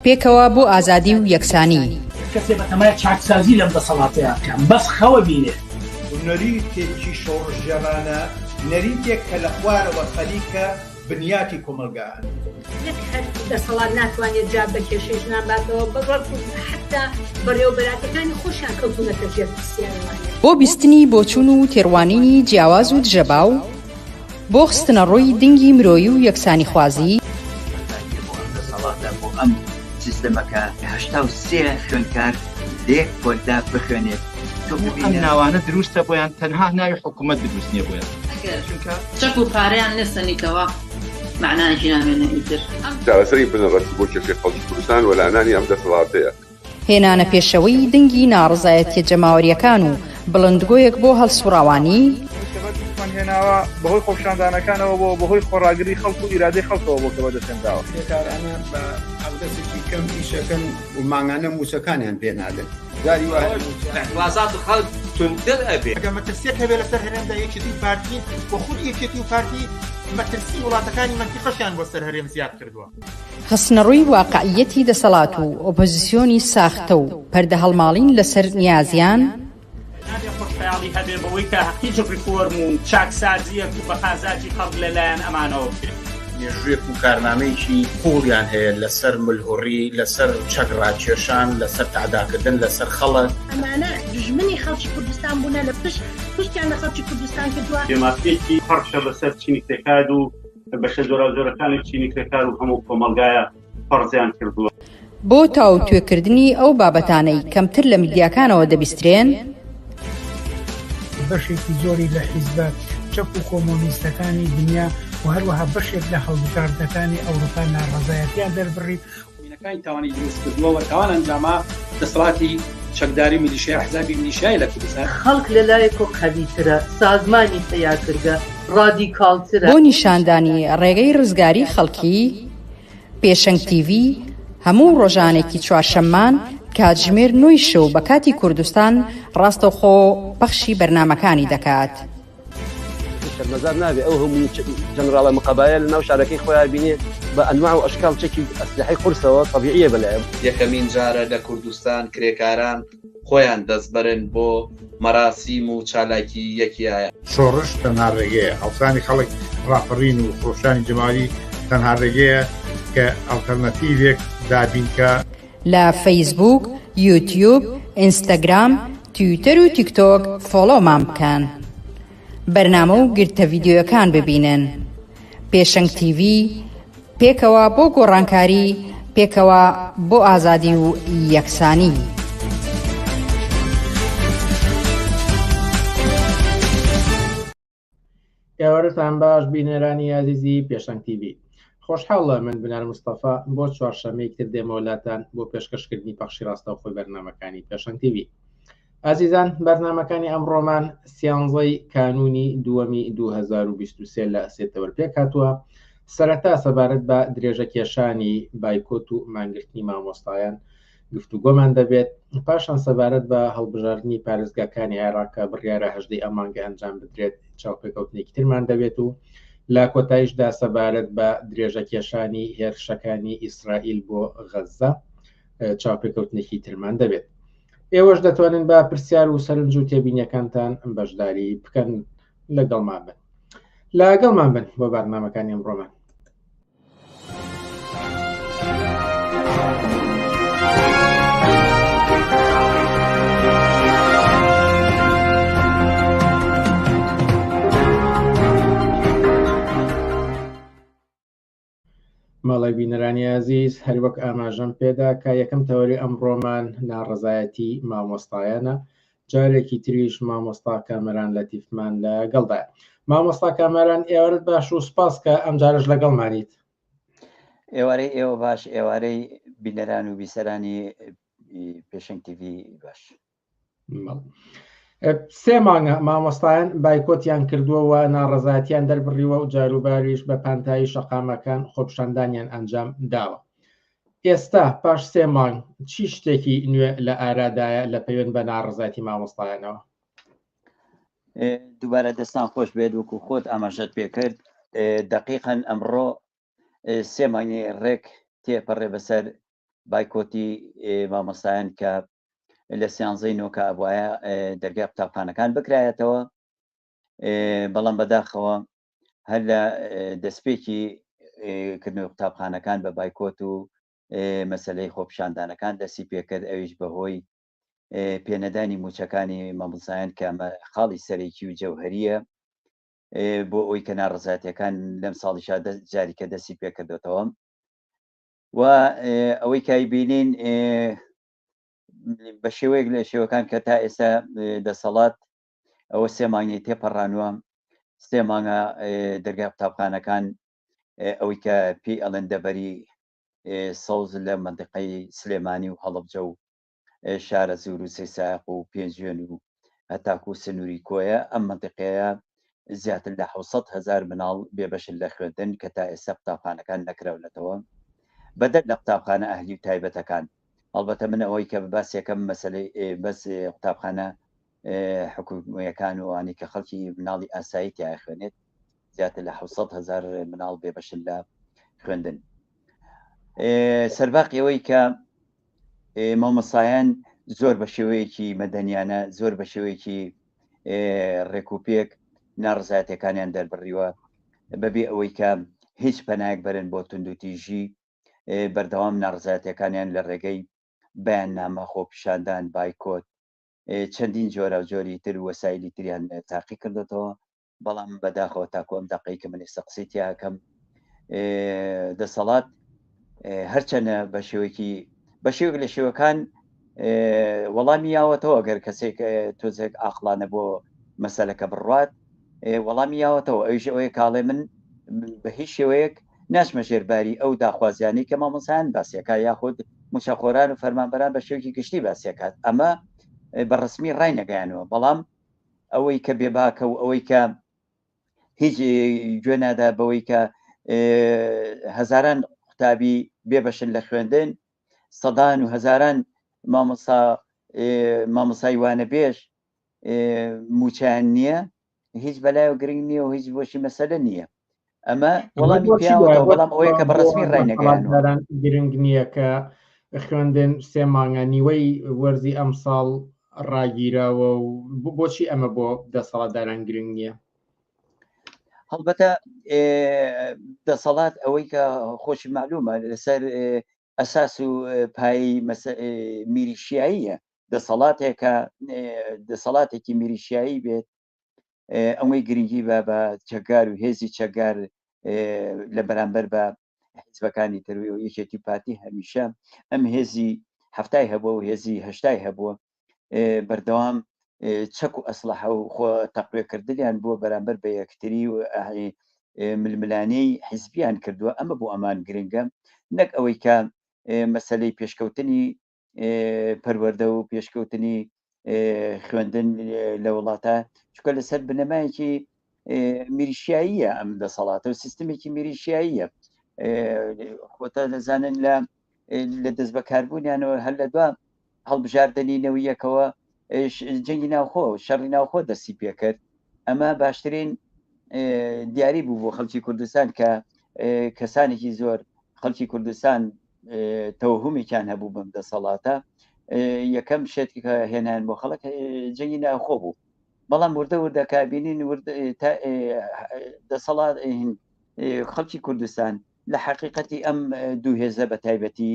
پێکەوە بۆ ئازادی و یەکسانی. کەسێ بەتەمای چاکسازی لەم دەسەڵاتەیا بکا بەس خەوە بینێ. نەریتێکی شۆڕشگێڕانە، نەریتێک کە لە خوارەوە خەریکە بنیاتی کۆمەڵگا ئەنێت. نەک هەر دەسەڵات ناتوانێت جواب بە کێشەی ژنان باتەوە، بەڵکو حەتتا بەڕێوەبەراتەکانی خۆشیان کەوتوونەتە ژێر پرسیارەوانە. بۆ بیستنی بۆچوون و تێڕوانینی جیاواز و دژەباو، بۆ خستنەڕووی دنگی مرۆیی و یەکسانیخوازی. بەتایبەتی بۆ ئەم دەسەڵاتە، بۆ ئەم سیستەمە کە 83 خوێندکار لە یەک پۆلدا بخوێنێت، تۆ ئەم ببینە. ناوانە دروستە بۆیان تەنها ناوی حکومەت دروست نیە بۆیان. ئەگەر چونکە. چەک و پارەیان نەسەنیتەوە مەعنایەکی نامێنێ ئیتر. چارەسەری بنەڕەتی بۆ کێشەی خەڵکی کوردستان وەلانانی ئەم دەسەڵاتەیە. هێنانە پێشەوەی دەنگی ناڕەزایەتیە جەماوەریەکان و بڵندگۆیەک بۆ هەڵسوڕاوانی. ئەوەی کە بەدەستمان هێناوە بەهۆی خۆپیشاندانەکانەوە بووە، بەهۆی خۆڕاگری خەڵک و ئیرادەی خەڵکەوە بووە کە بەدەستهێنراوە. کرێکارانە بە حەقدەستێکی کەم ئیشەکەن و مانگانە مووچەکانیان پێ نادەن. جاری وا هەیە مووچە. ئیعتڕازات خەڵک توندتر ئەبێ. ئەگەر مەترسیەک هەبێ لەسەر هەرێمدا یەکێتی و پارتین و خودی یەکێتی و پارتی مەترسی وڵاتەکانی مەنتیقەشیان بۆ سەر هەرێم زیاد کردووە. خستنەڕووی واقعییەتی دەسەڵات و ئۆپۆزیسیۆنی ساختە و پەردەهەڵماڵین لەسەر نیازیان. نابێ خۆشخەیاڵی هەبێ بەوەی کە هیچ ڕیفۆرم و چاکسازییەک بە قازاجی خەڵک لە لایەن ئەمانەوە بکرێت. مێژوویەک و کارنامەیەکی قووڵیان هەیە لەسەر ملهوڕی، لەسەر چەک ڕاکێشان، لەسەر تەعداکردن لەسەر خەڵک. ئەمانە دوژمنی خەڵکی کوردستان بوونە لە پشت پشتیان لە خەڵکی کوردستان کردووە. بێمافییەکی پەڕشە بەسەر چینی کرێکار و بەشە جۆراوجۆرەکانی چینی کرێکار و هەموو کۆمەڵگایە فەرزیان کردووە. بۆ تاوتوێکردنی ئەو بابەتانەی کەمتر لە میدیاکانەوە دەبیسترێن. بەشێکی زۆری لە حیزبە چەپ و کۆمۆنیستەکانی دنیا و هەروەها بەشێک لە هەڵبژاردنەکانی ئەوروپا ناڕەزایەتیان دەربڕی. مینەکانی تاوانی دروست کردووە و تاوان ئەنجاما دەسەڵاتی چەکداری میلیشیا ئەحزابی میلیشیای لە کوردستان. خەڵک لە لایەکۆ قەویترە، سازمانی پەیا کردگە، ڕادیکاڵترە. بۆ نیشاندانی ڕێگەی ڕزگاری خەڵکی، پێشەنگ تیڤی هەموو ڕۆژانێکی چوارشەممان کاتژمێر نۆی شەو بە کاتی کوردستان ڕاستەوخۆ پەخشی بەرنامەکانی دەکات. شەرمەزار نابێ ئەو هەموو جەنراڵە مقەبایە لە ناو شارەکەی خۆیان بینێ بە ئەنواع و ئەشکال چەکی ئەسلحەی قورسەوە تەبیعیە بەلایەم. یەکەمین جارە لە کوردستان کرێکاران خۆیان دەستبەرن بۆ مەراسیم و چالاکی یەکیایە. شۆڕش تەنها ڕێگەیە، هەڵسانی خەڵک، ڕاپەڕین و خرۆشانی جەماوەری تەنها ڕێگەیە کە ئەڵتەرناتیڤێک دابینکا. لە فەیسبووک، یوتیوب، ئینستاگرام، تویتەر و تیکتۆک فۆڵۆمان بکەن. بەرنامە و گرتە ڤیدیۆیەکان ببینن. پێشەنگ تیڤی، پێکەوە بۆ گۆڕانکاری، پێکەوە بۆ ئازادی و یەکسانی. ئێوارەتان باش بینەرانی ئازیزی پێشەنگ تیڤی خۆشحاڵە من بنار مستەفا بۆ چوارشەمەیەک تر دێمەوە لاتان بۆ پێشکەشکردنی پەخشی ڕاستەوخۆی بەرنامەکانی پێشەنگ تیڤی ئازیزان بەرنامەکانی ئەمڕۆمان سیانزەی کانوونی دووەمی 2023 لە سێ تەوەر پێک هاتووە سەرەتا سەبارەت بە درێژە کێشانی بایکۆت و مانگرتنی مامۆستایان گفتوگۆمان دەبێت، پاشان سەبارەت بە هەڵبژاردنی پارێزگاکانی عێراق کە بڕیارە هەژدەی ئەم مانگە ئەنجام بدرێت چاوپێکەوتنێکی ترمان دەبێت و لە کۆتاییشدا سەبارەت بە درێژەکێشانی هێرشەکانی ئیسرائیل بۆ غەززە چاوپێکەوتنێکی ترمان دەبێت. ئێوەش دەتوانن بە پرسیار و سەرنج و تێبینیەکانتان بەشداری بکەن لەگەڵمان بن لەگەڵمان بن بۆ بەرنامەکانی ئەمڕۆمان. مەڵێ بینەرانی ئازیز هەروەک ئاماژەم پێدا کە یەکەم تەوەری ئەمڕۆمان ناڕەزایەتی مامۆستایانە جارێکی تریش مامۆستا کامەران لەتیفمان لەگەڵدایە. مامۆستا کامەران ئێوارت باش و سپاس کە ئەمجارەش لەگەڵمانیت. ئێوارەی ئێوە باش ئێوارەی بینەران و بیسەرانی پێشەنگ تیڤی باش. سێ مانگە مامۆستایان بایکۆتیان کردووە و ناڕەزایەتیان دەربڕیوە و جاروباریش بە پانتایی شەقامەکان خۆپیشاندانیان ئەنجام داوە. ئێستا پاش سێ مانگ چی شتێکی نوێ لە ئارادایە لە پەیوەند بە ناڕەزایەتی مامۆستایانەوە؟ دووبارە دەستان خۆش بێت وەکو خۆت ئاماژەت پێکرد دقیقەن ئەمڕۆ سێ مانگی ڕێک تێپەڕێ بەسەر بایکۆتی مامۆستایان کە لە سیانزەی نۆکە ئەبواە دەرگای قوتابخانەکان بکرایەتەوە بەڵام بەداخەوە هەر لە دەستپێکی کردنەوەی قوتابخانەکان بە بایکۆت و مەسلەی خۆپیشاندانەکان دەستی پێکرد ئەویش بەهۆی پێنەدانی موچەکانی مامۆستایان کە ئەمە خاڵی سەرەکی و جەوهریە بۆ ئەوی کە ناڕزاتەکان لەم ساڵیشا جاریکە دەستی پێکردێتەوە و ئەوەی کای بینین بە شێوەیەک لە شێوەکان کە تا ئێستا دەسەڵات ئەوە سێ مانگی تێپەڕانوە سێ مانگە دەرگای قوتابخانەکان ئەوەی کە پێی ئەڵێن دەبەری سەوز لە منطقەی سلێمانی و هەڵەبجە و شارە زور و سەیسایق و پێنجوێن و هەتاکو سنووری کۆیە ئەم منطقەیە زیاتر لە 600 هزار مناڵ بێبەشن لە خوێندن کە تا ئێستا قوتابخانەکان نەکراونەتەوە بەدەر لە قوتابخانە ئەهلی و تایبەتەکان هەڵبەتە من ئەوەی کە باس یەکەم مەسلەی بەس قوتابخانە حکومیەکان و ئەوانەی کە خەڵکی مناڵی ئاسایی تیا خوێنێت زیاتر لە 600 هزار مناڵ بێبەشن لە خوێندن سەرباقی ئەوەی کە مامۆسایان زۆر بە شێوەیەکی مەدەنیانە زۆر بە شێوەیەکی ڕێکوپێک ناڕزایەتەکانیان دەربڕیوە بەبێ ئەوەی کە هیچ پەنایەک بەرن بۆ توندوتیژی بەردەوام ناڕزایەتەکانیان لە ڕێگەی بەیاننامە خۆپیشاندان بایکۆت چەندین جۆراوجۆری تر وەسایلی تریان تاقی کردێتەوە بەڵام بەداخەوە تاکو ئەم دەقەی کە من ئێستا قسەی تیاکەم دەسەڵات هەرچەنە بە شێوەیەکی بە شێوەک لە شێوەکان وەڵامی یاوەتەوە گەر کەسێک تۆزێک ئاقلانە بۆ مەسەلەکە بڕوات وەڵامی یاوەتەوە ئەویش ئەوەیە کاڵێ من بە هیچ شێوەیەک ناچمە ژێرباری ئەو داخوازیانەی کە مامۆسایان باسیەکە یاخود موچەخۆران و فەرمانبەران بە شێوەیەکی گشتی باسیەکات ئەمە بە ڕسمی ڕای نەگەیانەوە بەڵام ئەوەی کە بێباکە و ئەوەی کە هیچ گوێ نادا بەوەی کە هەزاران قوتابی بێبەشن لە خوێندن سەدان و هەزاران مامۆسا مامۆسای وانەبێژ موچیان نییە هیچ بەلایەوە گرنگ نییە و هیچ بۆشی مەسەلە نییە ئەمە وەڵامی پیاوەتەوە بەڵام ئەوەیە کە بەڕسمی ڕاینەگەیانوە گرنگ نییە کە خوێندن سێ مانگە نیوەی وەرزی ئەمساڵ ڕاگیراوە و بۆچی ئەمە بۆ دەسەڵاتداران گرنگ نییە؟ هەڵبەتە دەسەڵات ئەوەی کە خۆشی معلومە لەسەر ئەساس و پای میریشیاییە دەسەڵاتێکە دەسەڵاتێکی میریشیایی بێت ئەوەی گرنگی بە بە چەکگار و هێزی چەکگار لە بەرامبەر بە حزبەکانی تر و یەکێتی پارتی هەمیشە ئەم هێزی هەفتای هەبووە و هێزی هەشتای هەبووە بەردەوام چەک و ئەسلحە و خۆ تەقوێکردنیان بووە بەرامبەر بە یەکتری و ململانێی حیزبیان کردووە ئەمە بۆ ئەمان گرنگە نەک ئەوەی کە مەسلەی پێشکەوتنی پەروەردە و پێشکەوتنی خوێندن لە وڵاتە چکە لەسەر بنەمایەکی میریشیاییە ئەم دەسەڵاتە و سیستمێکی میریشیاییە خۆتە دەزانن لە لە دەست بەکاربوونیانەوە هەر لە دوا هەڵبژاردنی نەویەکەوە جەنگی ناوخۆ شەڕی ناوخۆ دەستی پێکرد ئەمە باشترین دیاری بوو بۆ خەڵکی کوردستان کە کەسانێکی زۆر خەڵکی کوردستان تەوهمێکیان هەبوو بەم دەسەڵاتە یەکەم شێت کە هێنان بۆ خەڵک جەنگی ناوخۆ بوو بەڵام وردە وردە کابینین دەسەڵات خەڵکی کوردستان لە حەقیقەتی ئەم دوو هێزە بە تایبەتی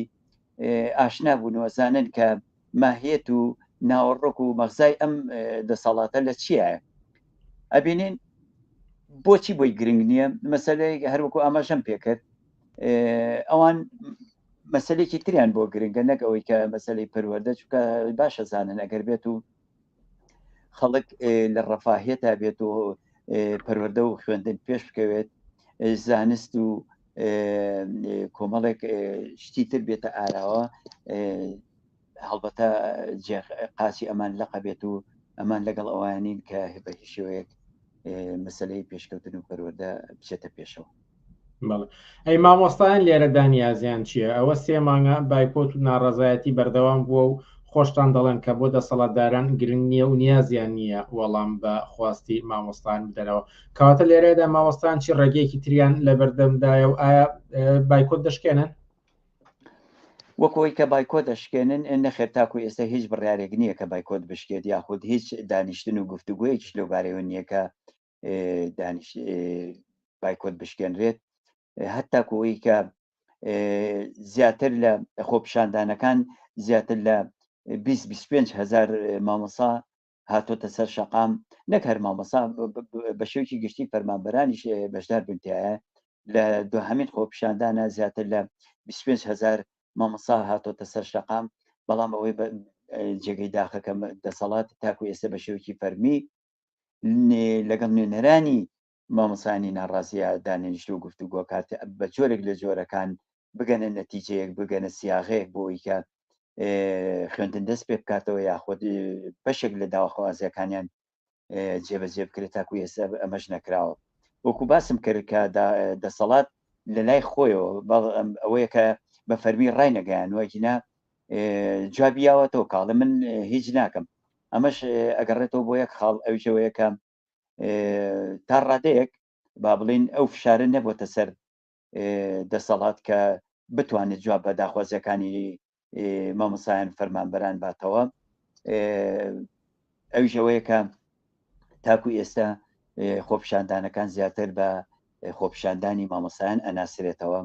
ئاشنا بوون و زانن کە ماهیەت و ناوەڕۆک و مەغزای ئەم دەسەڵاتە لە چییە ئەبینین بۆچی بۆی گرنگ نییە مەسلەیەک هەروەکو ئاماژەم پێکرد ئەوان مەسلێکی تریان بۆ گرنگە نەک ئەوەی کە مەسلەی پەروەردە چونکە باشە زانن ئەگەر بێت و خەڵک لە ڕەفاهیەتا بێت و پەروەردە و خوێندن پێش بکەوێت زانست و کۆمەڵێک شتی تر بێتە ئاراوە هەڵبەتە قاچی ئەمان لەقە بێت و ئەمان لەگەڵ ئەوانین کە بە هیچ شێوەیەک مەسلەی پێشکەوتن و پەروەردە بچێتە پێشەوە. بەڵێ ئەی مامۆستایان لێرەدا نیازیان چییە؟ ئەوە سێ مانگە بایکۆت و ناڕەزایەتی بەردەوام بووە و خۆشتان دەڵێن کە بۆ دەسەڵاتداران گرنگ نییە و نیازیان نییە وەڵام بە خواستی مامۆستایان بدەنەوە. کەواتە لێرەدا مامۆستایان چی ڕێگەیەکی تریان لەبەردەمدایە و ئایا بایکۆت دەشکێنن؟ وەکەوەی کە بایکۆت ئەشکێنن نەخێر تاکو ئێستا هیچ بڕیارێک نییە کە بایکۆت بشکێت یاخود هیچ دانیشتن و گفتوگویەکیش لەو بارەیەوە نییە کە دانیش بایکۆت بشکێنرێت هەتاکو ئەوەی کە زیاتر لە خۆپیشاندانەکان زیاتر لە 25 هزار مامۆسا هاتۆتە سەر شەقام نەک هەر مامۆسا بە شێوکی گشتی فەرمانبەرانیش بەشدار بوون تیایا لە دوهەمین خۆپیشاندانە زیاتر لە 25 هزار مامۆسا هاتۆتە سەر شەقام بەڵام ئەوەی جێگەی داخەکە دەسەڵات تاکو ئێستا بە شێوکی فەرمی لەگەڵ نوێنەرانی مامۆستایانی ناڕازیە دانەنیشت و گفتوگۆ کات بە جۆرێک لە جۆرەکان بگەنە نەتیجەیەک بگەنە سیاغەیەک بۆ ئەوی کە خوێندن دەست پێ بکاتەوە یاخود بەشێک لە داواخوازیەکانیان جێبەجێ بکرێت تاکو ئێستا ئەمەش نەکراوە وەکو باسم کرد کە دەسەڵات لە لای خۆیەوە ئەوەیە کە بە فەرمی ڕای نەگەیانوە گینا جوابی یاوەتەوە کاڵێ من هیچ ناکەم ئەمەش ئەگەڕێتەوە بۆ یەک خاڵ ئەویشەوەیە کە تا ڕادەیەک با بڵین ئەو فشارە نەبووتە سەر دەسەڵات کە بتوانێت جواب بە داخوازیەکانی مامۆسایان فەرمانبەران باتەوە ئەویش ئەوەیە کە تاکو ئێستا خۆپیشاندانەکان زیاتر بە خۆپیشاندانی مامۆسایان ئەناسرێتەوە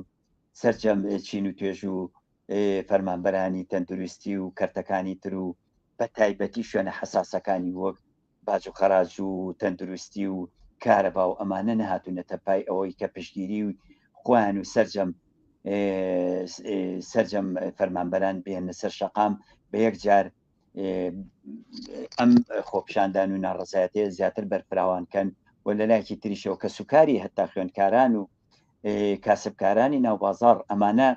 سەرجەم چین و توێژ و فەرمانبەرانی تەندروستی و کەرتەکانی تر و بە تایبەتی شوێنە حەساسەکانی وەک باج و خەراج و تەندروستی و کارەبا و ئەمانە نەهاتوونەتە پای ئەوەی کە پشتگیری و خۆیان و سەرجەم سەرجەم فەرمانبەران بێنە سەر شەقام بە یەک جار ئەم خۆپیشاندان و ناڕزایەتێ زیاتر بەرفراوان کەن و لە لایەکی تریشەوە کەسوکاری هەتا خوێندکاران و کاسبکارانی ناو بازاڕ ئەمانە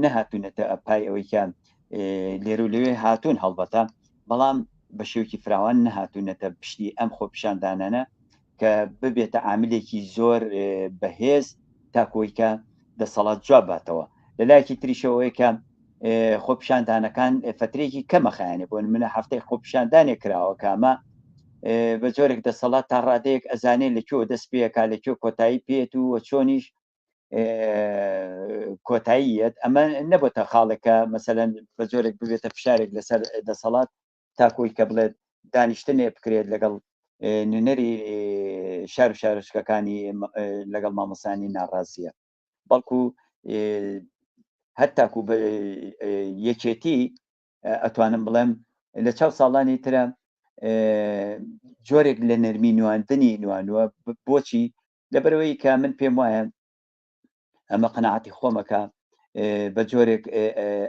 نەهاتوونەتە پای ئەوەی کە لێرە و لەوێ هاتوون هەڵبەتە بەڵام بە شێوکی فراوان نەهاتوونەتە پشتی ئەم خۆپیشاندانانە کە ببێتە عاملێکی زۆر بەهێز تاکۆی کە دەسەڵات جواب باتەوە لە لایەکی تریشەوەی کە خۆپیشاندانەکان فترێکی کەمە خایەنێ بۆ منە هەفتەی خۆپیشاندانێک کراوە کامە بە جۆرێک دەسەڵات تا ڕادەیەک ئەزانێ لە کوێ دەست پێکا لە کوێ کۆتایی پێێت و چۆنیش کۆتاییەت ئەمە نەبێتە خاڵێکە مەسەەن بە جۆرێک ببێتە فشارێک لەسەر دەسەڵات تاکۆی کە بڵێت دانیشتنێ بکرێت لەگەڵ نوێنەری شار و شارۆچکەکانی لەگەڵ مامۆسانی ناڕازیە بەڵکو هەتاکو یەکێتی ئەتوانم بڵێم لە چاو ساڵانی ترە جۆرێک لە نەرمی نواندنی نوانوە بۆچی لەبەرەوەی کە من پێم وایە ئەمە قەنەعاتی خۆمەکە بە جۆرێک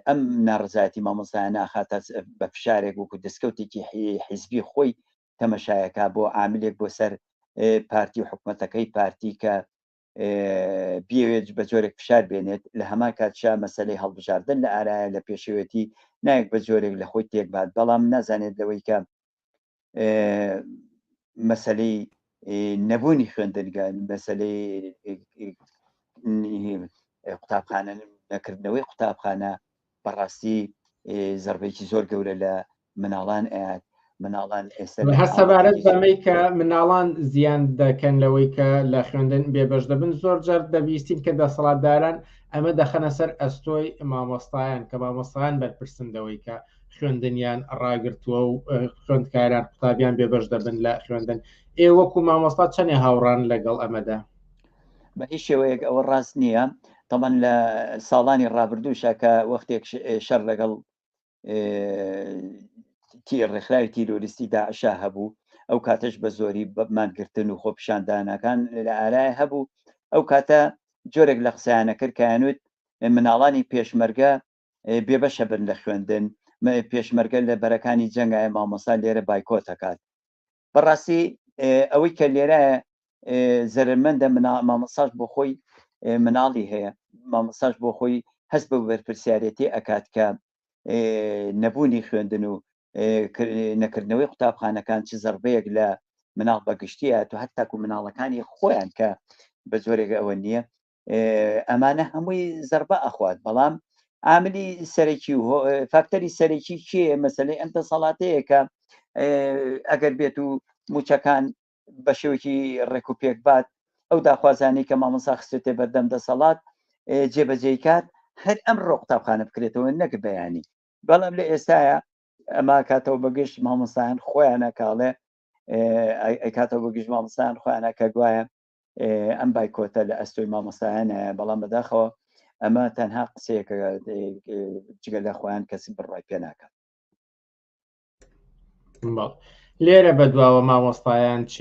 ئەم ناڕزایەتی مامۆستایان ناخاتە بە فشارێک وەکو دەستکەوتێکی حیزبی خۆی تەمەشایەکە بۆ عاملێک بۆ سەر پارتی و حکوومەتەکەی پارتی کە بیەوێت بە جۆرێک فشار بێنێت لە هەمان کاتشا مەسلەی هەڵبژاردن لە ئارایە لە پێشەوێتی نایەک بە جۆرێک لە خۆی تێکبات بەڵام نازانێت لەوەی کە مەسلەی نەبوونی خوێندنگە مەسلەی قوتابخانە نەکردنەوەی قوتابخانە بەڕاستی زربێکی زۆر گەورە لە مناڵان ئەیات مناڵان ئێستا هەر سەبارەت بەمەی کە مناڵان زیان دەکەن لەوەی کە لە خوێندن بێبەش دەبن زۆر جار دەبیستین کە دەسەڵاتداران ئەمە دەخەنە سەر ئەستۆی مامۆستایان کە مامۆستایان بەرپرسن لەوەی کە خوێندنیان ڕاگرتووە و خوێندکاران قوتابیان بێبەش دەبن لە خوێندن ئێ وەکو مامۆستا چەندێ هاوڕان لەگەڵ ئەمەدا؟ بە هیچ شێوەیەک ئەوە ڕاست نییە تەمان لە ساڵانی ڕابردووشە کە وەختێک شەڕ لەگەڵ ڕێکخراوی تیرۆریستی داعشا هەبوو ئەو کاتەش بە زۆری مانگرتن و خۆپیشاندانەکان لە ئارای هەبوو ئەو کاتە جۆرێک لە قسەیانە کرد کەیانوت مناڵانی پێشمەرگە بێبەشە بن لە خوێندن پێشمەرگە لە بەرەکانی جەنگایە مامۆستا لێرە بایکۆت ئەکات بەڕاستی ئەوەی کە لێرە زەرمەندە مامۆستاش بۆ خۆی مناڵی هەیە مامۆستاش بۆ خۆی هەست بە بەرپرسیارەتی ئەکات کە نەبوونی خوێندن و نەکردنەوەی قوتابخانەکان چ زەربەیەک لە مناڵ بەگشتیە تو هەتاکو مناڵەکانی خۆیان کە بە جۆرێک ئەوە نییە ئەمانە هەمووی زەربە ئەخوات بەڵام عاملی سەرەکی و فاکتەری سەرەکی کێ مەسلەی ئەم دەسەڵاتەیە کە ئەگەر بێت و موچەکان بە شێوەیەکی ڕێک و پێک بات ئەو داخوازانەی کە مامۆسا خستێتێ بەردەم دەسەڵات جێبەجێی کات هەر ئەمڕۆ قوتابخانە بکرێتەوە نەک بەیانی بەڵام لە ئێستاە ئەما کاتەوە بەگشت مامۆستایان خۆیانە کاڵێ ئەیکاتەوە بە گشت مامۆستایان خۆیانە کە گوایە ئەم بایکۆتە لە ئەستۆی مامۆستایانە بەڵام بەداخەوە ئەمە تەنها قسەیەکە جگە لە خۆیان کەسی بڕای پێ ناکات. لێرە بەدواوە مامۆستایان چ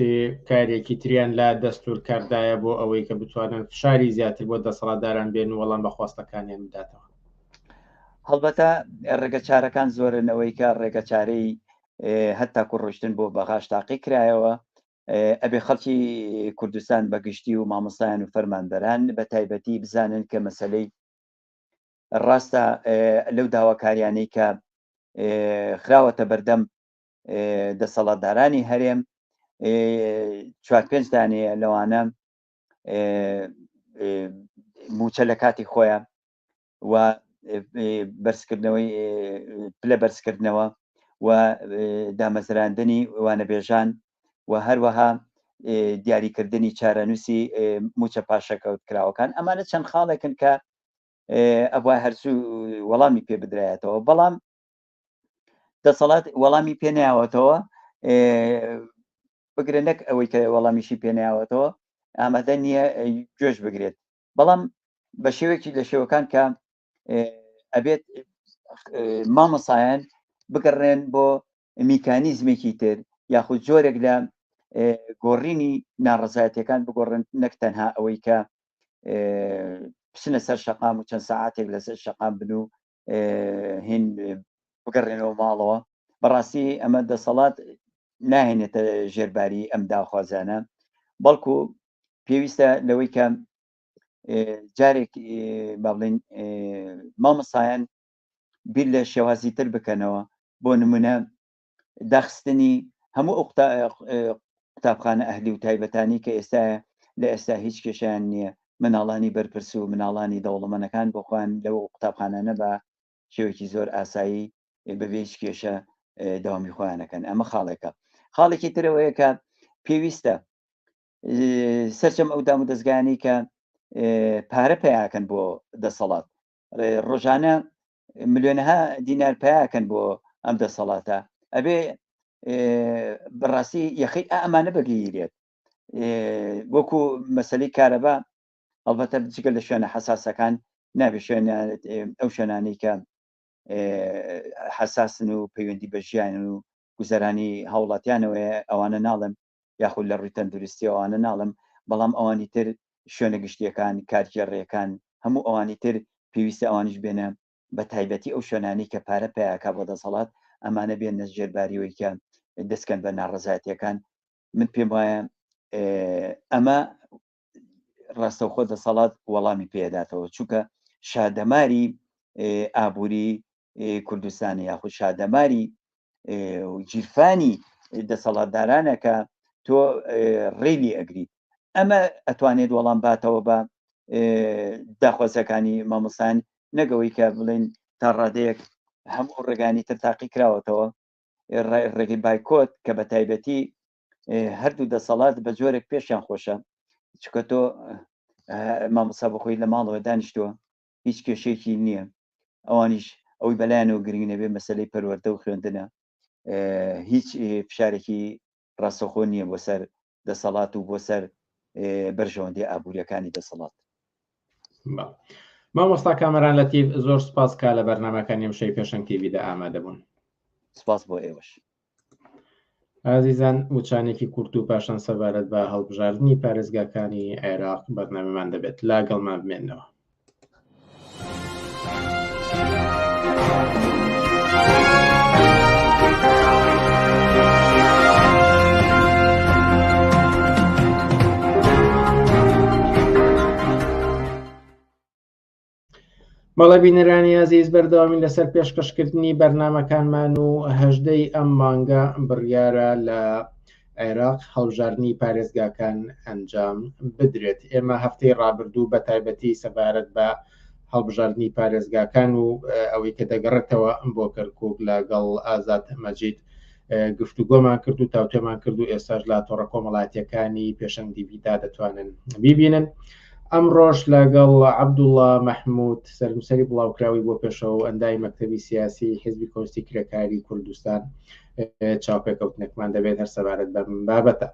کارێکی تریان لە دەستور کاردایە بۆ ئەوەی کە بتوانن فشاری زیاتر بۆ دەسەڵاتداران بێن و وەڵام بە خواستەکانیان بداتەوە؟ هەڵبەتە ڕێگە چارەکان زۆرن ئەوەی کە ڕێگە چارەی هەتاکو ڕۆشتن بۆ بەغاش تاقی کرایەوە ئەبێ خەڵکی کوردستان بە گشتی و مامۆستایان و فەرمانبەران بە تایبەتی بزانن کە مەسلەی ڕاستە لەو داواکاریانەی کە خراوەتە بەردەم دەسەڵاتدارانی هەرێم چوار پێنج دانەیە لەوانە موچە لە کاتی خۆیان و بەرزکردنەوەی پلە بەرزکردنەوە و دامەزراندنی وانەبێژان و هەروەها دیاریکردنی چارەنووسی موچە پاشەکەوت کراوەکان ئەمانە چەند خاڵێکن کە ئەبوا هەرزوو وەڵامی پێ بدرایەتەوە بەڵام دەسەڵات وەڵامی پێ ناوەتەوە بگرە نەک ئەوەی کە وەڵامیشی پێ ناوەتەوە ئامادە نییە گوێش بگرێت بەڵام بە شێوەیەکی لە شێوەکان کە ئەبێت مامۆسایان بگەڕێن بۆ میکانیزمێکی تر یاخود جۆرێک لە گۆڕینی ناڕزایەتەکان بگۆڕن نەک تەنها ئەوەی کە بچنە سەر شەقام و چەند ساعتێک لەسەر شەقام بن و هین بگەڕێنەوە ماڵەوە بەڕاستی ئەمە دەسەڵات ناهێنێتە ژێرباری ئەم داخوازانە بەڵکو پێویستە لەوەی کە جارێک با بڵێن مامۆستایان بیر لە شێوازی تر بکەنەوە بۆ نمونە داخستنی هەموو ئەو قوتابخانە ئەهلی و تایبەتانی کە ئێستا لە ئێستا هیچ کێشیان نییە مناڵانی بەرپرس و مناڵانی دەوڵەمەنەکان بۆ خۆیان لەو قوتابخانانە بە شێوەیەکی زۆر ئاسایی بەبێ هیچ کێشە داوامی خۆیانەکەن ئەمە خاڵێکە خاڵێکی ترەوەیە کە پێویستە سەرجەم ئەو دام و دەستگانی کە پارە پیاکەن بۆ دەسەڵات ڕۆژانە ملیۆنەها دینار پیاکەن بۆ ئەم دەسەڵاتە ئەبێ بەڕاستی یەخەی ئەمانە بگیرێت وەکو مەسلەی کارەبا ئەڵبەتە جگە لە شوێنە حەساسەکان نابێ شوێن ئەو شوێنانەی کە حەساسن و پەیوەندی بە ژیان و گوزەرانی هاوڵاتیانەوەیە ئەوانە ناڵم یاخود لە ڕووی تەندروستی ئەوانە ناڵم بەڵام ئەوانی تر شوێنە گشتیەکان کارگێڕیەکان هەموو ئەوانی تر پێویستە ئەوانیش بێنە بە تایبەتی ئەو شوێنانی کە پارە پیاکا بۆ دەسەڵات ئەمانە بێنە ژێرباریەوەی کە دەستکەن بە ناڕەزایەتیەکان من پێم وایە ئەمە ڕاستەوخۆ دەسەڵات وەڵامی پێداتەوە چونکە شادەماری ئابووری کوردستانی یاخود شادەماری گیرفانی دەسەڵاتدارانە کە تۆ ڕێلی ئەگریت ئەمە ئەتوانێت وەڵام باتەوە بە داخوازەکانی مامۆستان نەگەوەی کە بڵین تا ڕادەیەک هەموو ڕێگانی تر تاقی کراوەتەوە ڕێگەی بایکۆت کە بە تایبەتی هەردوو دەسەڵات بە جۆرێک پێشیان خۆشە چکە تۆ مامۆستا بەخۆی لە ماڵەوە دانیشتووە هیچ کێشەیەکی نییە ئەوانیش ئەوەی بەلایەنەوە گرنگ نەبێ مەسلەی پەروەردە و خوێندنە هیچ فشارێکی ڕاستەخۆ نییە بۆ سەر دەسەڵات و بۆ سەر بەرژەوەندی ئابوووریەکانی دەسەڵات. مامۆستا کامەران لەتیف زۆر سپاس کا لە بەرنمەکانی ئەمشەی پێشەنگ تیڤیدا ئامادە بوون. سپاس بۆ ئێوەش. ئازیزان وچانێکی کورت و پاشان سەبارەت بە هەڵبژاردنی پارێزگاکانی عێراق بەرنامەمان دەبێت لاگەڵمان بمێنەوە. بەڵێ بینەرانی ئازیز بەردەوامین لەسەر پێشکەشکردنی بەرنمەکانمان و هەژدەی ئەم مانگە بڕیارە لە عێراق هەڵبژاردنی پارێزگاکان ئەنجام بدرێت ئێمە هەفتەی ڕابردوو بە تایبەتی سەبارەت بە هەڵبژاردنی پارێزگاکان و ئەوەی کە دەگەڕێتەوە بۆ کەرکک لەگەڵ ئازاد مەجید گفتوگۆمان کرد و تاوتێمان کرد و ئێستاش لە تۆڕە کۆمەڵاتیەکانی پێشەنگ دیڤیدا دەتوانن بیبینن. ئەمڕۆش لەگەڵ عەبدوڵڵا مەحموود سەرنووسەری بڵاوکراوەی بۆ پێشەوە و ئەندامی مەکتەبی سیاسی حیزبی کۆمۆنیستی کرێکاری کوردستان چاوپێکەوتنێکمان دەبێت هەر سەبارەت بەم بابەتە.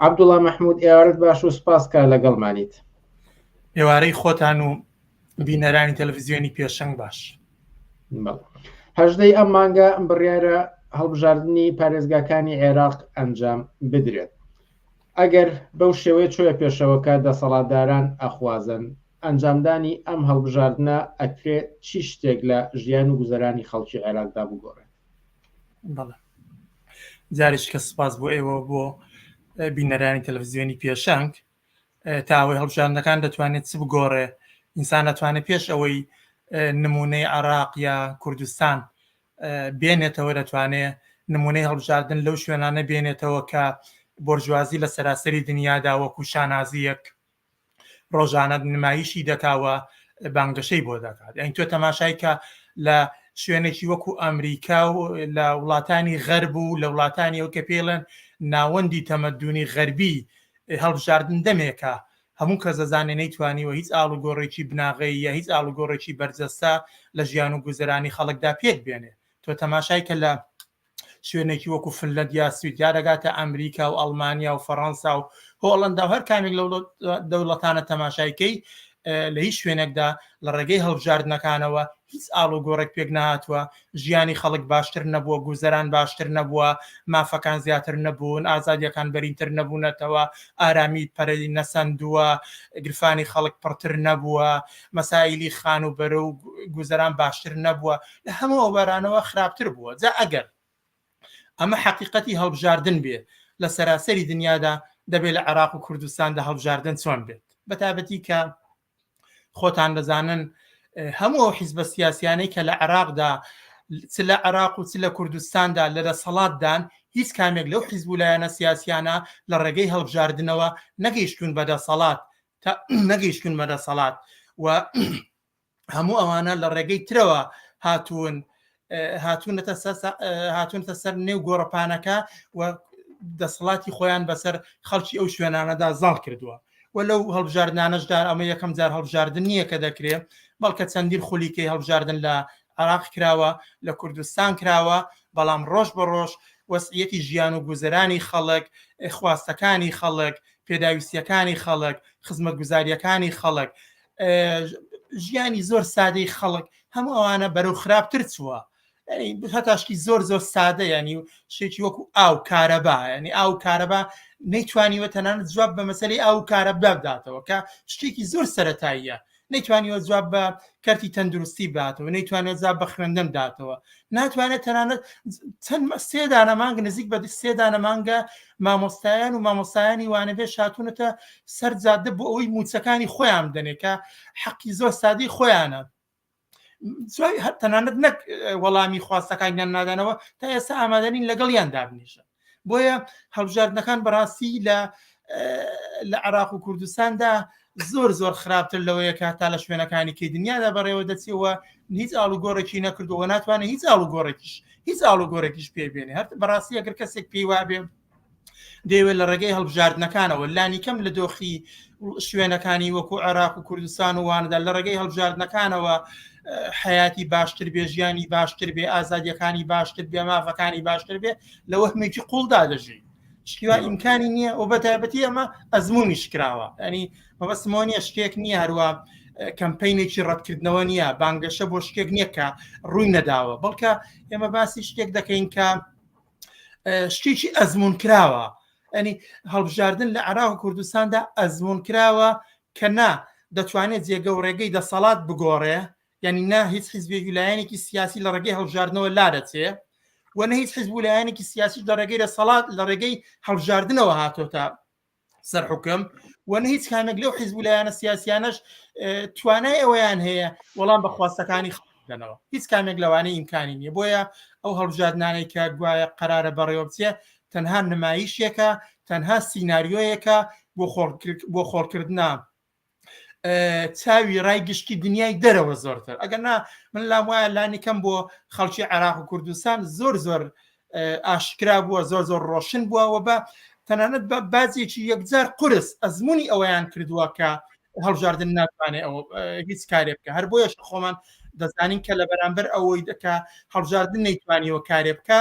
عەبدوڵڵا مەحموود ئێوارەت باش و سپاس کە لەگەڵمانیت. ئێوارەی خۆتان و بینەرانی تەلەڤزیۆنی پێشەنگ باش. هەژدەی ئەم مانگە بڕیارە هەڵبژاردنی پارێزگاکانی عێراق ئەنجام بدرێت. ئەگەر بەو شێوەیە چۆیە پێشەوە کە دەسەڵاتداران ئەخوازن، ئەنجامدانی ئەم هەڵبژاردنە ئەکرێ چی شتێک لە ژیان و گوزەرانی خەڵکی عێراقدا بگۆڕێت؟ بەڵێ جارێکی کە سپاس بۆ ئێوە بۆ بینەرانی تەلەڤزیۆنی پێشەنگ تا ئەوەی هەڵبژاردنەکان دەتوانێت چ بگۆڕێ ئینسان دەتوانێت پێش ئەوەی نمونەی عراق یا کوردستان بێنێتەوە دەتوانێ نمونەی هەڵبژاردن لەو شوێنانە بێنێتەوە کە بۆرژوازی لە سەراسەری دنیادا وەکو شانازیەک ڕۆژانە نمایشی دەکاوە بانگەشەی بۆ دەکات یعنی تۆ تەماشای کە لە شوێنێکی وەکو ئەمریکا و لە وڵاتانی غەرب و لە وڵاتانی ئەو کە پێڵێن ناوەندی تەمەدونی غەربی هەڵبژاردن دەمێکە هەموو کەس دەزانێ نەیتوانیوە هیچ ئاڵوگۆڕێکی بناغەیی یا هیچ ئاڵوگۆڕێکی بەرجەستە لە ژیان و گوزەرانی خەڵکدا پێک بێنێ. تۆ تەماشای کە لە شوێنێکی وەکو فنلەند یا سوید یا دەگاتە ئەمریکا و ئەڵمانیا و فەڕەنسا و هۆڵەندا و هەر کامێک لەو دەوڵەتانە تەماشای کەی لە هیچ شوێنێکدا لە ڕێگەی هەڵبژاردنەکانەوە هیچ ئاڵوگۆڕێک پێک نەهاتووە، ژیانی خەڵک باشتر نەبووە، گوزەران باشتر نەبووە، مافەکان زیاتر نەبوون، ئازادییەکان بەرینتر نەبوونەتەوە، ئارامی پەرەی نەسەندووە، گرفانی خەڵک پڕتر نەبووە، مەسایلی خانووبەرە و گوزەران باشتر نەبووە، لە هەموو ئەو بارانەوە خراپتر بووە. جا ئەگەر ئەمە حەقیقەتی هەڵبژاردن بێ لە سەراسەری دنیادا، دەبێ لە عێراق و کوردستاندا هەڵبژاردن چۆن بێت؟ بەتایبەتی کە خۆتان دەزانن هەموو ئەو حیزبە سیاسیانەی کە لە عێراقدا چ لە عێراق و چ لە کوردستاندا لە دەسەڵاتدان هیچ کامێک لەو حیزب و لایەنە سیاسیانە لە ڕێگەی هەڵبژاردنەوە نەگەیشتون بە دەسەڵات تا نەگەیشتون بە دەسەڵات و هەموو ئەوانە لە ڕێگەی ترەوە هاتوون هاتوونەتە هاتوونەتە سەر نێو گۆڕەپانەکە و دەسەڵاتی خۆیان بەسەر خەڵکی ئەو شوێنانەدا زاڵ کردووە و لەو هەڵبژاردنانەشدا ئەمە یەکەم جار هەڵبژاردن نییە کە دەکرێ بەڵکە چەندین خولیکەی هەڵبژاردن لە عراق کراوە لە کوردستان کراوە بەڵام ڕۆژ بە ڕۆژ وەسعیەتی ژیان و گوزەرانی خەڵک خواستەکانی خەڵک پێداویستیەکانی خەڵک خزمەتگوزاریەکانی خەڵک ژیانی زۆر سادەی خەڵک هەموو ئەوانە بەرەو خراپتر چووە هەتا شتی زۆر زۆر سادە ینی شتێکی وەکو ئاو کارەبا ینی ئاو کارەبا نەیتوانیوە تەنانەت جواب بە مەسەری ئاو کارەبا بداتەوە کە شتێکی زۆر سەتاییە نەیتوانیوە جواب بە کەرتی تەندروستی باتەوە نەیتوانێت جواب بە خوێندن داتەوە ناتوانێت تەنانەت چەند سێدانە مانگ نزیک بە سێدانە مانگە مامۆستایان و مامۆستایانی وانەبێ شاتونەتە سەر جادە بۆ ئەوەی موچەکانی خۆیان بدەنێ کە حەقی زۆر سادەی خۆیانە هەر تەنانەت نەک وەڵامی خواستەکانیان نادانەوە تا ئێستا ئامادەنین لەگەڵیان دابنیشن بۆیە هەڵبژاردنەکان بەڕاستی لە لە عراق و کوردستاندا زۆر زۆر خراپتر لەوەیە کە تا لە شوێنەکانی کەی دنیادا بەڕێوە دەچیەوە هیچ ئاڵوگۆڕێکی نەکردەوە ناتوانێت هیچ ئاڵوگۆڕێکیش هیچ ئاڵوگۆڕێکیش پێ بێنێ هەر بەڕاستی ئەگەر کەسێک پێی وابێ دەیەوێت لە ڕێگەی هەڵبژاردنەکانەوە لانیکەم لە دۆخی شوێنەکانی وەکو عێراق و کوردستان و واندا لە ڕێگەی هەڵبژاردنەکانەوە حیاتی باشتر بێ ژیانی باشتر بێ ئازادیەکانی باشتر بێ مافەکانی باشتر بێ لە وەهمێکی قوڵدا دەژی شتیوا ئیمکانی نییە و بەتایبەتی ئەمە ئەزمموونیش کراوە ینی مەبەستمەوە نییە شتێک نییە هەروە کەمپینێکی ڕەتکردنەوە نییە بانگەشە بۆ شتێک نییە کە ڕووی نەداوە بەڵکە ئێمە باسی شتێک دەکەین کە شتێکی ئەزمون کراوە ئەنی هەڵبژاردن لە عراق و کوردستاندا ئەزمون کراوە کە نا دەتوانێت جێگە و ڕێگەی دەسەڵات بگۆڕێ یعنی نا هیچ حیزبێکی لایەنێکی سیاسی لە ڕێگەی هەڵبژاردنەوە لا دەچێ و نە هیچ حیزب و لایەنێکی سیاسی لە ڕێگەی دەسەڵات لە ڕێگەی هەڵبژاردنەوە هاتۆتە سەر حکم و نە هیچ کامێک لەو حیزب و لایەنە سیاسیانەش توانای ئەوەیان هەیە وەڵام بە خواستەکانی خەڵک هیچ کامێک لەوانەیە ئیمکانی نییە بۆیە ئەو هەڵبژاردنانەی کە گوایە قەرارە بەڕێوە بچێ تەنها نمایشێکە تەنها سیناریۆیەکە بۆ خۆڵکردە چاوی ڕای گشتی دنیای دەرەوە زۆرتر ئەگەر نا من لام وایە لانی کەم بۆ خەڵکی عێراق و کوردستان زۆر زۆر ئاشکرا بووە زۆر زۆر ڕۆشن بووە و بە تەنانەت بە بازێکی یەکجار قورس ئەزمموی ئەوەیان کردووە کە هەڵبژاردن ناتوانێت ئەو هیچ کارێ بکە هەر بۆیەش خۆمان دەزانین کە لە بەرامبەر ئەوەی دەکا هەڵبژاردن نەیتوانیەوە کارێ بکە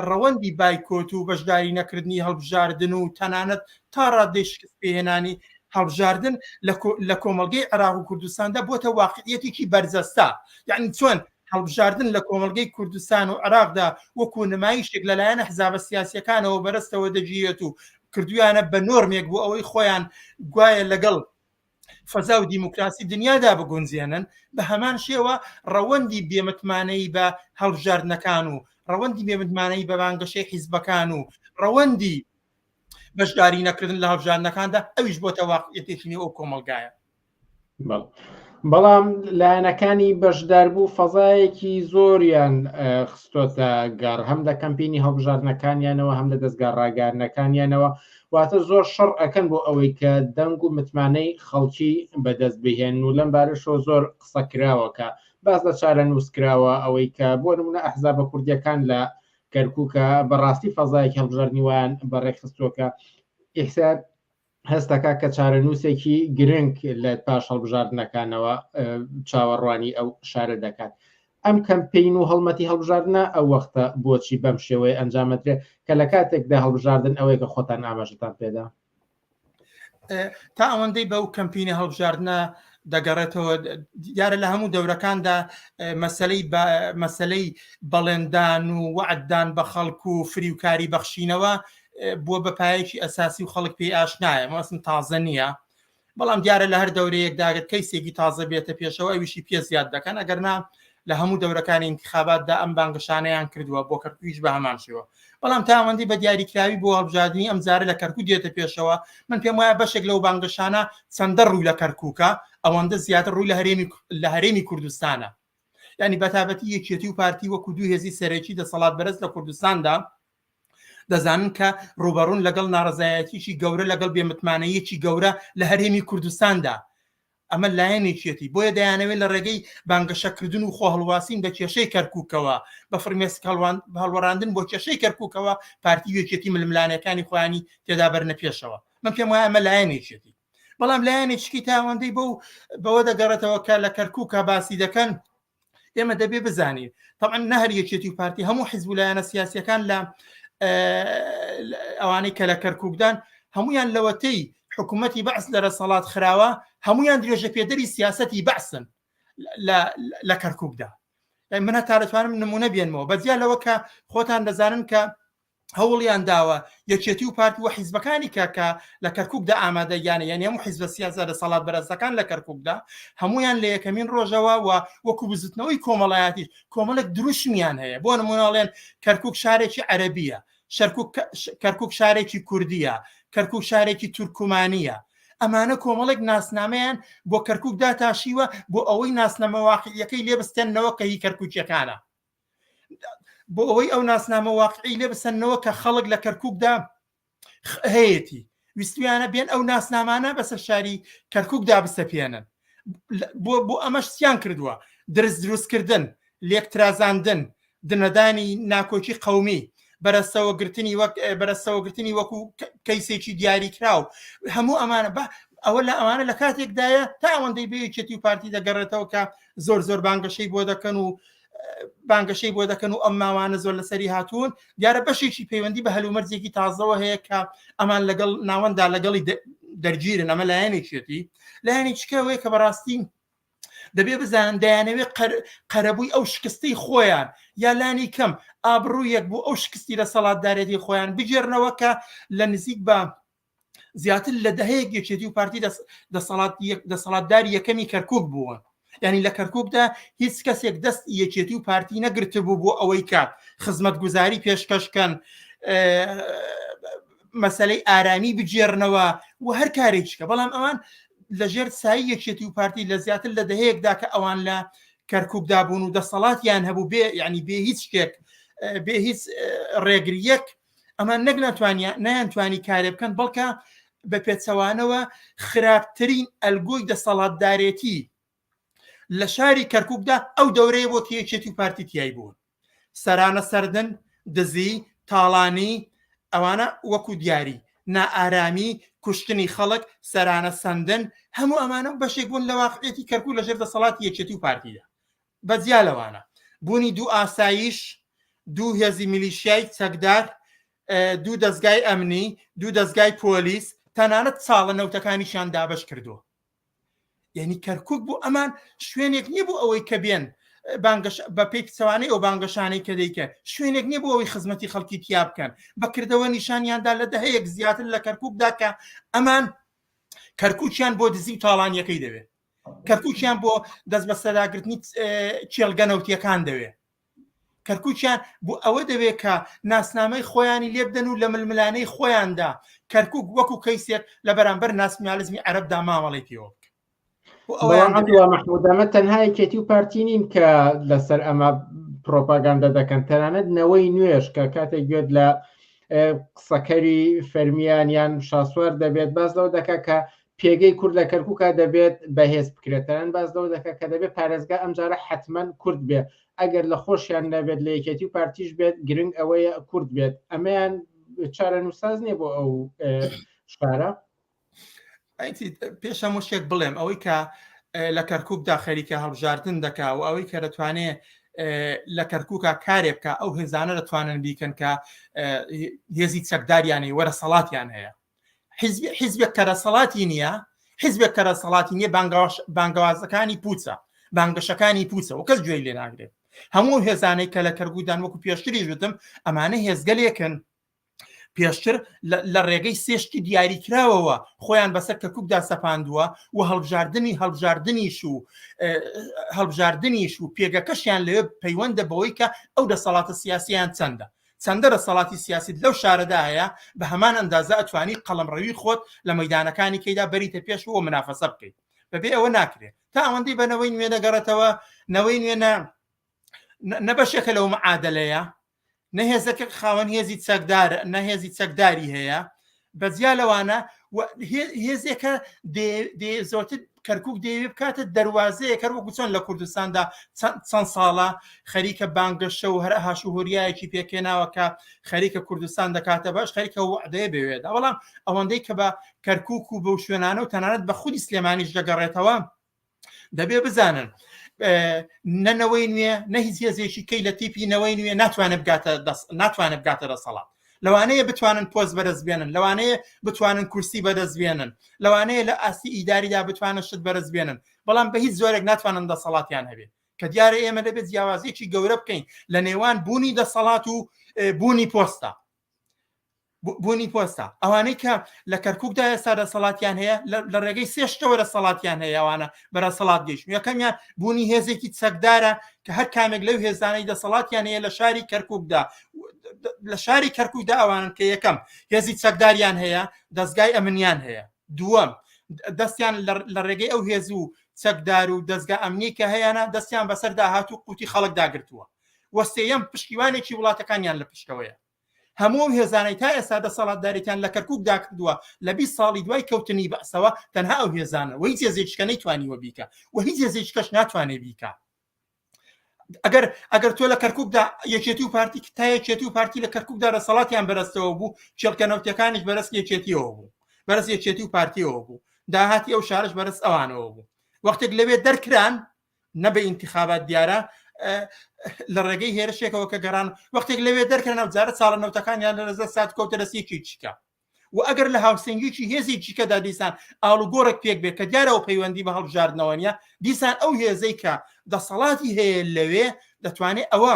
ڕەوەندی بایکۆت و بەشداری نەکردنی هەڵبژاردن و تەنانەت تا ڕادەی شکست پێهێنانی هەڵبژاردن لە کۆمەڵگەی عێراق و کوردستاندا بۆتە واقعیەتێکی بەرجەستە یعنی چۆن هەڵبژاردن لە کۆمەڵگەی کوردستان و عێراقدا وەکو نمایشێک لەلایەن حزابە سیاسیەکانەوە بەرەستەوە دەگیرێت و کردویانە بە نۆرمێک بۆ ئەوەی خۆیان گوایە لەگەڵ فەزا و دیموکراسی دنیادا بگونجێنن، بە هەمان شێوە ڕەوەندی بێمتمانەیی بە هەڵبژاردنەکان و ڕەوەندی بێمتمانەیی بە بانگەشەی حیزبەکان و ڕەوەندی بەشداری نەکردن لە هەڵبژاردنەکاندا ئەویش بۆتە واقعیەتێکی نێو ئەو کۆمەڵگایە. بەڵام لایەنەکانی بەشداربوو فەزایەکی زۆریان خستۆتە گەڕ هەم لە کەمپینی هەڵبژاردنەکانیانەوە هەم لە دەستگا ڕاگەیاندنەکانیانەوە واتە زۆر شەڕ ئەکەن بۆ ئەوەی کە دەنگ و متمانەی خەڵکی بەدەست بهێنن و لەم بارەشەوە زۆر قسە کراوە کە باس لە چارەنووس کراوە ئەوەی کە بۆ نمونە ئەحزابە کوردیەکان لە کەرکووکە بەڕاستی فەزایەکی هەڵبژاردنی وایان بەڕێکخستووە کە ئیحسان هەستەکە کە چارەنووسێکی گرنگ لە پاش هەڵبژاردنەکانەوە چاوەڕوانی ئەو شارە دەکات ئەم کەمپین و هەڵمەتی هەڵبژاردنە ئەو وەختە بۆچی بەم شێوەیە ئەنجامەدرێت کە لە کاتێکدا هەڵبژاردن ئەوەیە کە خۆتان ئاماژەتان پێدا تا ئەوەندەی بەو کەمپینە هەڵبژاردنە دەگەڕێتەوە دیارە لە هەموو دەورەکاندا مەسلەی مەسلەی بەڵێندان و وەعددان بە خەڵک و فریوکاری بەخشینەوە بووە بە پایەکی ئەساسی و خەڵک پێی ئاشنایە مەسم تازە نییە بەڵام دیارە لە هەر دەورەیەکدا گەر کەیسێکی تازە بێتە پێشەوە ئەویشی پێ زیاد دەکەن ئەگەر نا لە هەموو دەورەکانی انتخاباتدا ئەم بانگەشانەیان کردووە بۆ کەرکوکیش بە هەمان شێوە بەڵام تاوەندی بە دیاریکراوی بۆ هەڵبژاردنی ئەم جارە لە کەرکوک دێتە پێشەوە من پێم وایە بەشێک لەو بانگەشانە چەندە ڕووی لە کەرکوکە ئەوەندە زیاتر ڕووی لە هەرێمی لە هەرێمی کوردستانە یعنی بەتابەتی یەکێتی و پارتی وەکو دوو هێزی سەرەکی دەسەڵات بەرز لە کوردستاندا دەزانن کە ڕووبەڕوون لەگەڵ ناڕەزایەتیی گەورە لەگەڵ بێمتمانەیەکی گەورە لە هەرێمی کوردستاندا ئەمە لایەنێکیەتی بۆیە دەیانەوێت لە ڕێگەی بانگەشەکردن و خۆهەڵواسین بە کێشەی کەرکووکەوە بە فرمێسک هەڵوەراندن بۆ کێشەی کەرکووکەوە پارتی و یەکێتی ململانێکانی خۆیانی تێدا بەرنە پێشەوە من پێم وایە ئەمە لایەنێکیەتی بەڵام لایەنێکی تاوەندەی بەو بەوە دەگەڕێتەوە کە لە کەرکووکە باسی دەکەن ئێمە دەبێ بزانین طبعا نە هەر یەکێتی و پارتی هەموو حزب و لایەنە سیاسیەکان لە ئەوانەی کە لە کەرککدان هەمویان لەوەتەی حکوومەتی بەعس لە رەسەڵات خراوە هەمویان درێژە پێدەری سیاستی بەعسن لە کەرککدا من هەتا دەتوانم نمونە بێنمەوە بەجیا لەوە کە خۆتان دەزانن کە هەوڵیان داوە یەکێتی و پارتی و حیزبەکانی کە کە لە کەرککدا ئامادە یانە یعنی هەموو حیزبە سیاسە دەسەڵات بەرزەکان لە کەرککدا هەمویان لە یەکەمین ڕۆژەوە و وەکو بزوتنەوەی کۆمەڵایەتی کۆمەڵێک دروشمیان هەیە بۆ نموناڵێن کەرکک شارێکی عەربیە کەرکک شارێکی کوردیە کەرکک شارێکی تورکمانیە ئەمانە کۆمەڵێک ناسنامەیان بۆ کەرکک داتاشیوە بۆ ئەوەی ناسنامە واقعیەکەی لێ بستێننەوە کە هی کەرکوکیەکانە بۆ ئەوەی ئەو ناسنامە واقعی لێ بسەنەوە کە خەڵک لە کەرککدا هەیەتی ویستویانە بێن ئەو ناسنامانە بەسەر شاری کەرککدا بسەپێنن بۆ بۆ ئەمەش سیان کردووە درز دروستکردن لێکترازاندن دنەدانی ناکۆکی قومی بەرەسەوەگرتنی وەک بەرەسەوەگرتنی وەکو کەیسێکی دیاریکراو هەموو ئەمانە بە ئەوە لە ئەوانە لە کاتێکدایە تا ئەوەندەی بێ یەکێتی و پارتی دەگەڕێتەوە کە زۆر زۆر بانگەشەی بۆ دەکەن و بانگەشەی بۆ دەکەن و ئەم ماوانە زۆر لەسەری هاتوون دیارە بەشێکی پەیوەندی بە هەلومەرجێکی تازەوە هەیە کە ئەمان لەگەڵ ناوەندا لەگەڵی دەرگیرن ئەمە لایەنێکێتی لایەنی چکەوەیە کە بەڕاستی دەبێ بزانن دەیانەوێت قەرەبووی ئەو شکستی خۆیان یا لانی کەم ئابڕوویەک بۆ ئەو شکستی لە سەڵاتدارێتی خۆیان بگێرنەوە کە لە نزیک بە زیاتر لە دەهەیەک یەکێتی و پارتی دەسەڵاتداری یەکەمی کەرکک بووە یعنی لە کەرککدا هیچ کەسێک دەست یەکێتی و پارتی نەگرتبوو بۆ ئەوەی کە خزمەتگوزاری پێشکەشکەن مەسلەی ئارامی بگێڕنەوە و هەر کارێکیکە بەڵام ئەوان لەژێر سای یەکێتی و پارتی لە زیاتر لە دەهەیەکدا کە ئەوان لە کەرککدا بوون و دەسەڵاتیان هەبوو بێ یعنی بێ هیچ شتێک بێ هیچ ڕێگریەک ئەمان نەک ناتوانیا نەیانتوانی کارێ بکەن بەڵکە بە پێچەوانەوە خراپترین ئەلگۆی دەسەڵاتدارێتی لە شاری کەرککدا ئەو دەورەیە بۆ یەکێتی و پارتی تیای بوون سەرانە سەردن دزی تاڵانی ئەوانە وەکو دیاری نائارامی کوشتنی خەڵک، سەرانە سەندن، هەموو ئەمانە بەشێک بوون لە واقعیەتی کەرکوک لەژێر دەسەڵاتی یەکێتی و پارتیدا. بە جیا لەوانە بوونی دوو ئاسایش، دوو هێزی میلیشیای چەکدار، دوو دەزگای ئەمنی، دوو دەزگای پۆلیس، تەنانەت چاڵە نەوتەکانیشیان دابەش کردووە. یعنی کەرکک بۆ ئەمان شوێنێک نییە بۆ ئەوەی کە بێن بانگەش بە پێی پچەوانەی ئەو بانگەشانەی کە دەیکەن شوێنێک نییە بۆ ئەوەی خزمەتی خەڵکی تیا بکەن بەکردەوە نیشانیاندا لە دەهەیەک زیاتر لە کەرککدا کە ئەمان کەرکوچیان بۆ دزی و تاڵانیەکەی دەوێت کەرکوچیان بۆ دەست بەسەداگرتنی کێڵگە نەوتیەکان دەوێت کەرکوکیان بۆ ئەوە دەوێت کە ناسنامەی خۆیانی لێبدەن و لە ململانێی خۆیاندا کەرکوک وەکو کەیسێک لە بەرامبەر ناسیونالیزمی عەرەبدا مامەڵەی پێوە بکەن. بەڵام عەبدوڵا مەحمود ئەمە تەنها یەکێتی و پارتی نین کە لەسەر ئەمە پرۆپاگاندە دەکەن تەنانەت نەوەی نوێش کە کاتێک گوێت لە قسەکەری فەرمیان یان شاسوار دەبێت باس لەوە دەکات کە پێگەی کورد لە کەرکوکا دەبێت بەهێز بکرێت تەنانەت باس لەوە دەکات کە دەبێت پارێزگا ئەمجارە حەتمەن کورد بێ ئەگەر لە خۆشیان نەبێت لە یەکێتی و پارتیش بێت گرنگ ئەوەیە کورد بێت ئەمەیان چارەنووساز نییە بۆ ئەو شارە پێش هەموو شتێک بڵێم ئەوەی کە لە کەرکووکدا خەریکە هەڵبژاردن دەکا و ئەوەی کە دەتوانێت لە کەرکووکە کارێ بکە ئەو هێزانە دەتوانن بیکەن کە هێزی چەکداریانەی وەرە سەڵاتیان هەیە حیزبێک کە دەسەڵاتی نییە حیزبێک کە دەسەڵاتی نییە بانگەوازەکانی پوچە بانگەشەکانی پوچە و کەس گوێی لێ ناگرێت هەموو هێزانەی کە لە کەرگودان وەکو پێشتریش وتم ئەمانە هێزگەلێکن پێشتر لە ڕێگەی سێشتی دیاریکراوەوە خۆیان بەسەر کەرککدا سەپاندووە و هەڵبژاردننی هەڵبژاردننیش و هەڵبژاردننیش و پێگەکەشیان لەوێ پەیوەندە بەوەی کە ئەو دەسەڵاتە سیاسیان چەندە چەندە دەسەڵاتی سیاسیت لەو شارەدا هەیە بە هەمان ئەندازە ئەتوانی قەڵەمڕەوی خۆت لە مەیدانەکانی کەیدا بەریتە پێش و منافەسە بکەیت بەبێ ئەوە ناکرێت تا ئەوەندەی بە نەوەی نوێ دەگەڕێتەوە نەوەی نوێ نە نە بەشێکە لەو معادلەیە نە هێزەکە خاوەن هێزی چەکدار نە هێزی چەکداری هەیە بەجیا لەوانە هێزێکە زۆرتر کەرکک دەیەوێ بکاتە دەواازەیە کەر وەکو چۆن لە کوردستاندا چەند ساڵە خەریکە بانگەشە و هەر هاش و هۆریایەکی پێکێناوە کە خەریکە کوردستان دەکاتە باش خەریکە وعدەیە بێوێدا بەڵام ئەوەندەی کە بە کەرکک و بەو شوێنانە و تەنانەت بە خودی سلێمانیش دەگەڕێتەوە دەبێ بزانن نە نەوەی نوێ نە هیچ هێزێکی کەی لە تیپی نەوەی نوێ ناتوانێت بگاتە ناتوانێت بگاتە دەسەڵات لەوانەیە بتوانن پۆست بەدەست بێنن لەوانەیە بتوانن کورسی بەدەست بێنن لەوانەیە لە ئاستی ئیداریدا بتوانن شت بەرز بێنن بەڵام بە هیچ زۆرێک ناتوانن دەسەڵاتیان هەبێت کە دیارە ئێمە دەبێت جیاوازیەکی گەورە بکەین لە نێوان بوونی دەسەڵات و بوونی پۆستە بوونی پۆستە ئەوانەی کە لە کەرککدا ئێستا دەسەڵاتیان هەیە لە ڕێگەی سێشتەوە دەسەڵاتیان هەیە ئەوانە بەرەسەڵات گەیشت یەکەمیان بوونی هێزێکی چەکدارە کە هەر کامێک لەو هێزانەی دەسەڵاتیان هەیە لە شاری کەرککدا لە شاری کەرککدا ئەوانن کە یەکەم هێزی چەکداریان هەیە دەستگای ئەمنیان هەیە دووەم دەستیان لە ڕێگەی ئەو هێز و چەکدار و دەستگا ئەمنی کە هەیەە دەستیان بەسەر داهات و قوتی خەڵک داگرتووە وەسێیەم پشتیوانێکی وڵاتەکانیان لە پشتەوەیە هەموو ئەو هێزانەی تا ئێستا دەسەڵاتدارێتیان لە کەرکوکدا کردووە لە 20 ساڵی دوای کەوتنی بەعسەوە تەنها ئەو هێزانە و هیچ هێزێکی کە نەیتوانیوە بیکا و هیچ هێزێکی کەش ناتوانێ بیکا ئەگەر ئەگەر تۆ لە کەرکوکدا یەکێتی و پارتی تا یەکێتی و پارتی لە کەرکوکدا دەسەڵاتیان بەرەستەوە بوو کێڵکە نەوتەکانیش بەرەست یەکێتیەوە بوو بەرەست یەکێتی و پارتیەوە بوو داهاتی ئەو شارش بەرەست ئەوانەوە بوو وەختێک لەوێ دەرکران نە بە ئینتخابات دیارە لە ڕێگەی هێرشێکەوە کە گەڕان وەختێک لەوێ دەرکەن ئەو جارە چاڵە نەوتەکانیان لە لەزە سات کەوتە دەست یەکی چیکە و ئەگەر لە هاوسەنگیی هێزی چیکەدا دیسان ئاڵوگۆڕێک پێک بێت کە دیارەوە پەیوەندی بە هەڵبژاردنەوە نیە دیسان ئەو هێزەی کە دەسەڵاتی هەیە لەوێ دەتوانێت ئەوە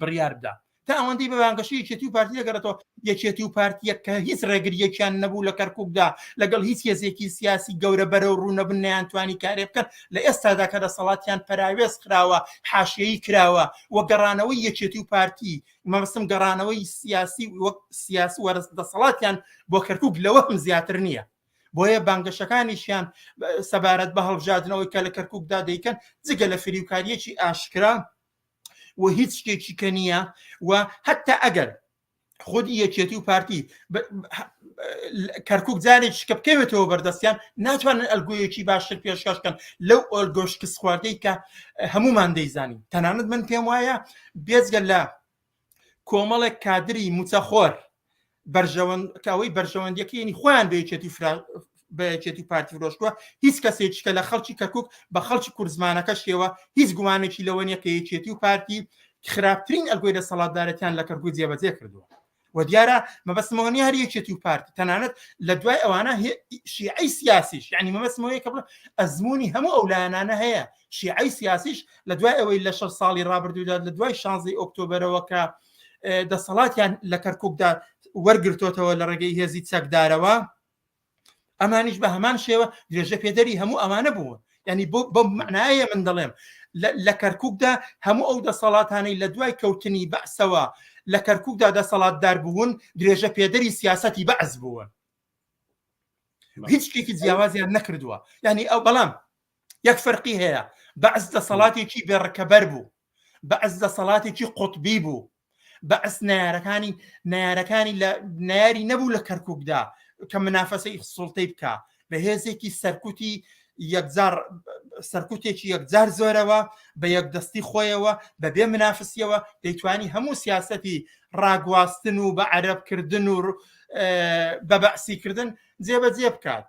بڕیار بدا تا ئەوەندەی بە بانگەشەی یەکێتی و پارتی دەگەڕێتەوە یەکێتی و پارتیەک کە هیچ ڕێگریەکیان نەبوو لە کەرککدا لەگەڵ هیچ هێزێکی سیاسی گەورە بەرەو ڕوو نەبن نەیانتوانی کارێ بکەن لە ئێستادا کە دەسەڵاتیان پەراوێز خراوە حاشیەیی کراوە و گەڕانەوەی یەکێتی و پارتی مەبەستم گەڕانەوەی سیاسی وەک سیاسی وەرز دەسەڵاتیان بۆ کەرکک لەوە هم زیاتر نییە بۆیە بانگەشەکانیشیان سەبارەت بە هەڵبژاردنەوەی کە لە کەرککدا دەیکەن جگە لە فریوکاریەکی ئاشکرا و هیچ شتێکی کە نییە و حتا ئەگەر خودی یەکێتی و پارتی کەرکک جارێکی کە بکەوێتەوە بەردەستیان ناتوانن ئەلگویەکی باشتر پێشکەشکەن لەو ئۆلگۆ شکست خواردەی کە هەمومان دەیزانین تەنانەت من پێم وایە بێجگە لە کۆمەڵێک کادری موچەخۆر. بەرژەوەند کە ئەوەی بەرژەوەندیەکەی خۆیان بە یەکێتی بە یەکێتی پارتی فرۆشتووە هیچ کەسێکی کە لە خەڵکی کەرکک بە خەڵکی کوردزمانەکەشیەوە هیچ گومانێکی لەوە نیە کە یەکێتی و پارتی خراپترین ئەلگۆی دەسەڵاتدارەتیان لە کەرکک جێبەجێ کردووە و دیارە مەبەستمەوە نیە هەر یەکێتی و پارتی تەنانەت لە دوای ئەوانە شیعەی سیاسیش یعنی مەبەستمەوەیە کە بڵێ ئەزمموی هەموو ئەو لایەنانە هەیە شیعەی سیاسیش لە دوای ئەوەی لە 6 ساڵی ڕابردوودا لە دوای شانزەی ئۆکتۆبەرەوە کە دەسەڵاتیان لە کەرککدا وەرگرتوتەوە لە ڕێگەی هێزی چەکدارەوە ئەمانیش بە هەمان شێوە درێژە پێدەری هەموو ئەوانە بوون ینی بۆ بەم معنایە من دەڵێم لە کەرککدا هەموو ئەو دەسەڵاتانەی لە دوای کەوتنی بەعسەوە لە کەرککدا دەسەڵاتدار بوون درێژە پێدەری سیاستی بەعس بوون هیچ شتێکی جیاوازیان نەکردووە یعنی ئەو بەڵام یەک فەرقی هەیە بەعس دەسەڵاتێکی بێڕکەبەر بوو بەعس دەسەڵاتێکی قوتبی بوو بەعس نارەکانی نارەکانی لە ناری نەبوو لە کەرککدا کە منافەسەی سڵتەی بکە بە هێزێکی سەرکوتی یەکجار سەرکوتێکی یەکجار زۆرەوە بە یەکدەستی خۆیەوە بە بێ منافسیەوە دەیتوانی هەموو سیاسەتی ڕاگواستن و بە عەرەبکردن و بە بەعسیکردن جێبەجێ بکات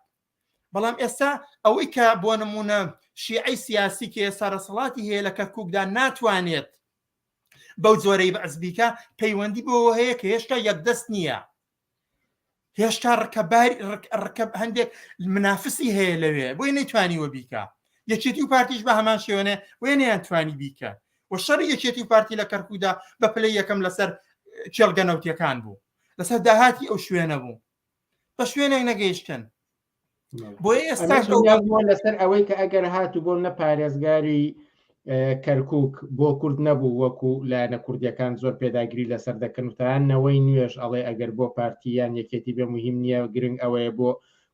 بەڵام ئێستا ئەوەی کە بۆ نمونە شیعەی سیاسی کە ئێستا دەسەڵاتی هەیە لە کەرککدا ناتوانێت بەو جۆرەی بەعس بیکە پەیوەندی بەوە هەیە کە هێشتا یەکدەست نییە هێشتا ڕکەباری ڕکەب هەندێک منافسی هەیە لەوێ بۆی نەیتوانیوە بیکە یەکێتی و پارتیش بە هەمان شێوەنێ وێ نەیان توانی بیکە و شەڕی یەکێتی و پارتی لە کەرکودا بە پلەی یەکەم لەسەر کێڵگە نەوتیەکان بوو لەسەر داهاتی ئەو شوێنە بوو بە شوێنێک نەگەیشتن بۆیە ئێستاش لەسەر ئەوەی کە ئەگەر هاتوو بۆ نە پارێزگاری کەرکک بۆ کورد نەبوو وەکو لایەنە کوردیەکان زۆر پێداگری لەسەر دەکەن و تایان نەوەی نوێش ئەڵێ ئەگەر بۆ پارتی یان یەکێتی بێ مهم نییە گرنگ ئەوەیە بۆ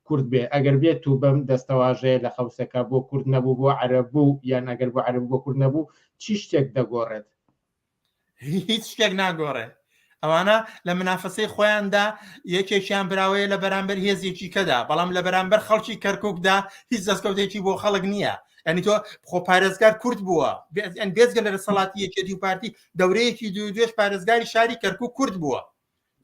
کورد بێ ئەگەر بێت و بەم دەستەواژەیە لە خەوسەکە بۆ کورد نەبوو بۆ عەرەب بوو یان ئەگەر بۆ عەرەب بۆ کورد نەبوو چی شتێک دەگۆڕێت؟ هیچ شتێک ناگۆڕێ ئەوانە لە منافەسەی خۆیاندا یەکێکیان براوەیە لە بەرامبەر هێزێکی کەدا بەڵام لە بەرامبەر خەڵکی کەرککدا هیچ دەستکەوتێکی بۆ خەڵک نییە ئەنی تۆ خۆ پارێزگار کورد بووە بێزگە لە دەسەڵاتی یەکێتی و پارتی دەورەیەکی دوو دوێش پارێزگاری شاری کەرکک کورد بووە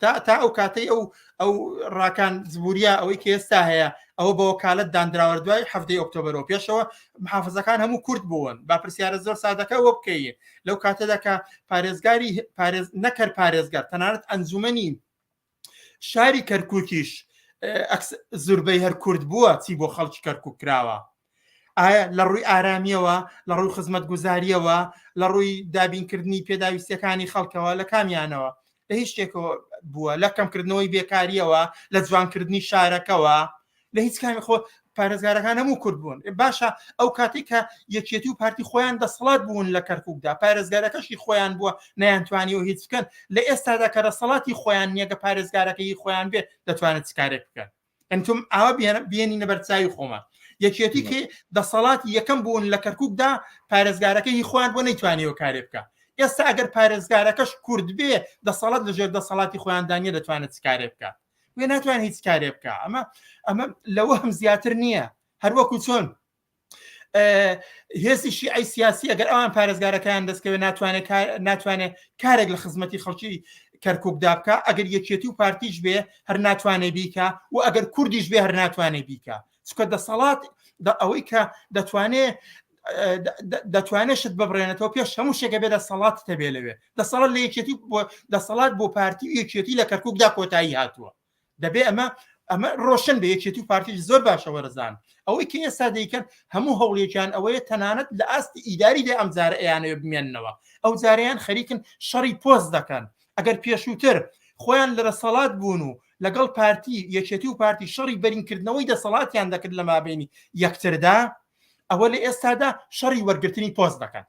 تا تا ئەو کاتەی ئەو ئەو ڕاکان زبوریا ئەوەی کە ئێستا هەیە ئەوە بە وەکالەت دانراوە دوای هەفتەی ئۆکتۆبەرەوە پێشەوە محافزەکان هەموو کورد بوون با پرسیارە زۆر سادەکە وە بکەین لەو کاتەدا کە پارێزگاری پارێز نەکەر پارێزگار تەنانەت ئەنجومەنی شاری کەرکوکیش زوربەی هەر کورد بووە چی بۆ خەڵکی کەرکک کراوە ئایا لە ڕووی ئارامیەوە لە ڕووی خزمەتگوزاریەوە لە ڕووی دابینکردنی پێداویستیەکانی خەڵکەوە لە کامیانەوە لە هیچ شتێکەوە بووە لە کەمکردنەوەی بێکاریەوە لە جوانکردنی شارەکەوە لە هیچ کامی خۆ پارێزگارەکان هەموو کورد بوون باشە ئەو کاتێک کە یەکێتی و پارتی خۆیان دەسەڵات بوون لە کەرککدا پارێزگارەکەشی خۆیان بووە نەیانتوانی و هیچ بکەن لە ئێستادا کە دەسەڵاتی خۆیان نییە کە پارێزگارەکەی خۆیان بێت دەتوانێت چ کارێک بکەن ئەنتم ئاوا بێنینە بەرچاوی خۆمان یەکێتی کە دەسەڵاتی یەکەم بوون لە کەرککدا پارێزگارەکە هی خۆیان بۆ نەیتوانیەوە کارێ بکە ئێستا ئەگەر پارێزگارەکەش کورد بێ دەسەڵات لەژێر دەسەڵاتی خۆیاندانیە دەتوانێت کارێ بکات وێ ناتوانێت هیچ کارێ بکە ئەمە ئەمە لەوە هەم زیاتر نییە هەروەکو چۆن هێزی شیعی سیاسی ئەگەر ئەوان پارێزگارەکەیان دەستکەوێت ناتوانێت ناتوانێت کارێک لە خزمەتی خەڵکی کەرکک دابکە ئەگەر یەکێتی و پارتیش بێ هەر ناتوانێت بیکە و ئەگەر کوردیش بێ هەر ناتوانێت بیکە چکە دەسەڵات ئەوەی کە دەتوانێت دەتوانێت شت ببڕێنێتەوە پێش هەموو شتێکە بێ دەسەڵات تەبێ لەوێ دەسەڵات لە یەکێتی دەسەڵات بۆ پارتی و یەکێتی لە کەرککدا کۆتایی هاتووە دەبێ ئەمە ئەمە ڕۆشن بە یەکێتی و پارتیش زۆر باشە وەرزان ئەوەی کە ئێستا دەیکەن هەموو هەوڵێکیان ئەوەیە تەنانەت لە ئاستی ئیداری دێ ئەم جارە ئەیانەوێ بمێننەوە ئەو جارەیان خەریکن شەڕی پۆست دەکەن ئەگەر پێشووتر خۆیان لە دەسەڵات بوون و لەگەڵ پارتی یەکێتی و پارتی شەڕی بەرینکردنەوەی دەسەڵاتیان دەکرد لە مابینی یەکتردا ئەوە لە ئێستادا شەڕی وەرگرتنی پۆست دەکەن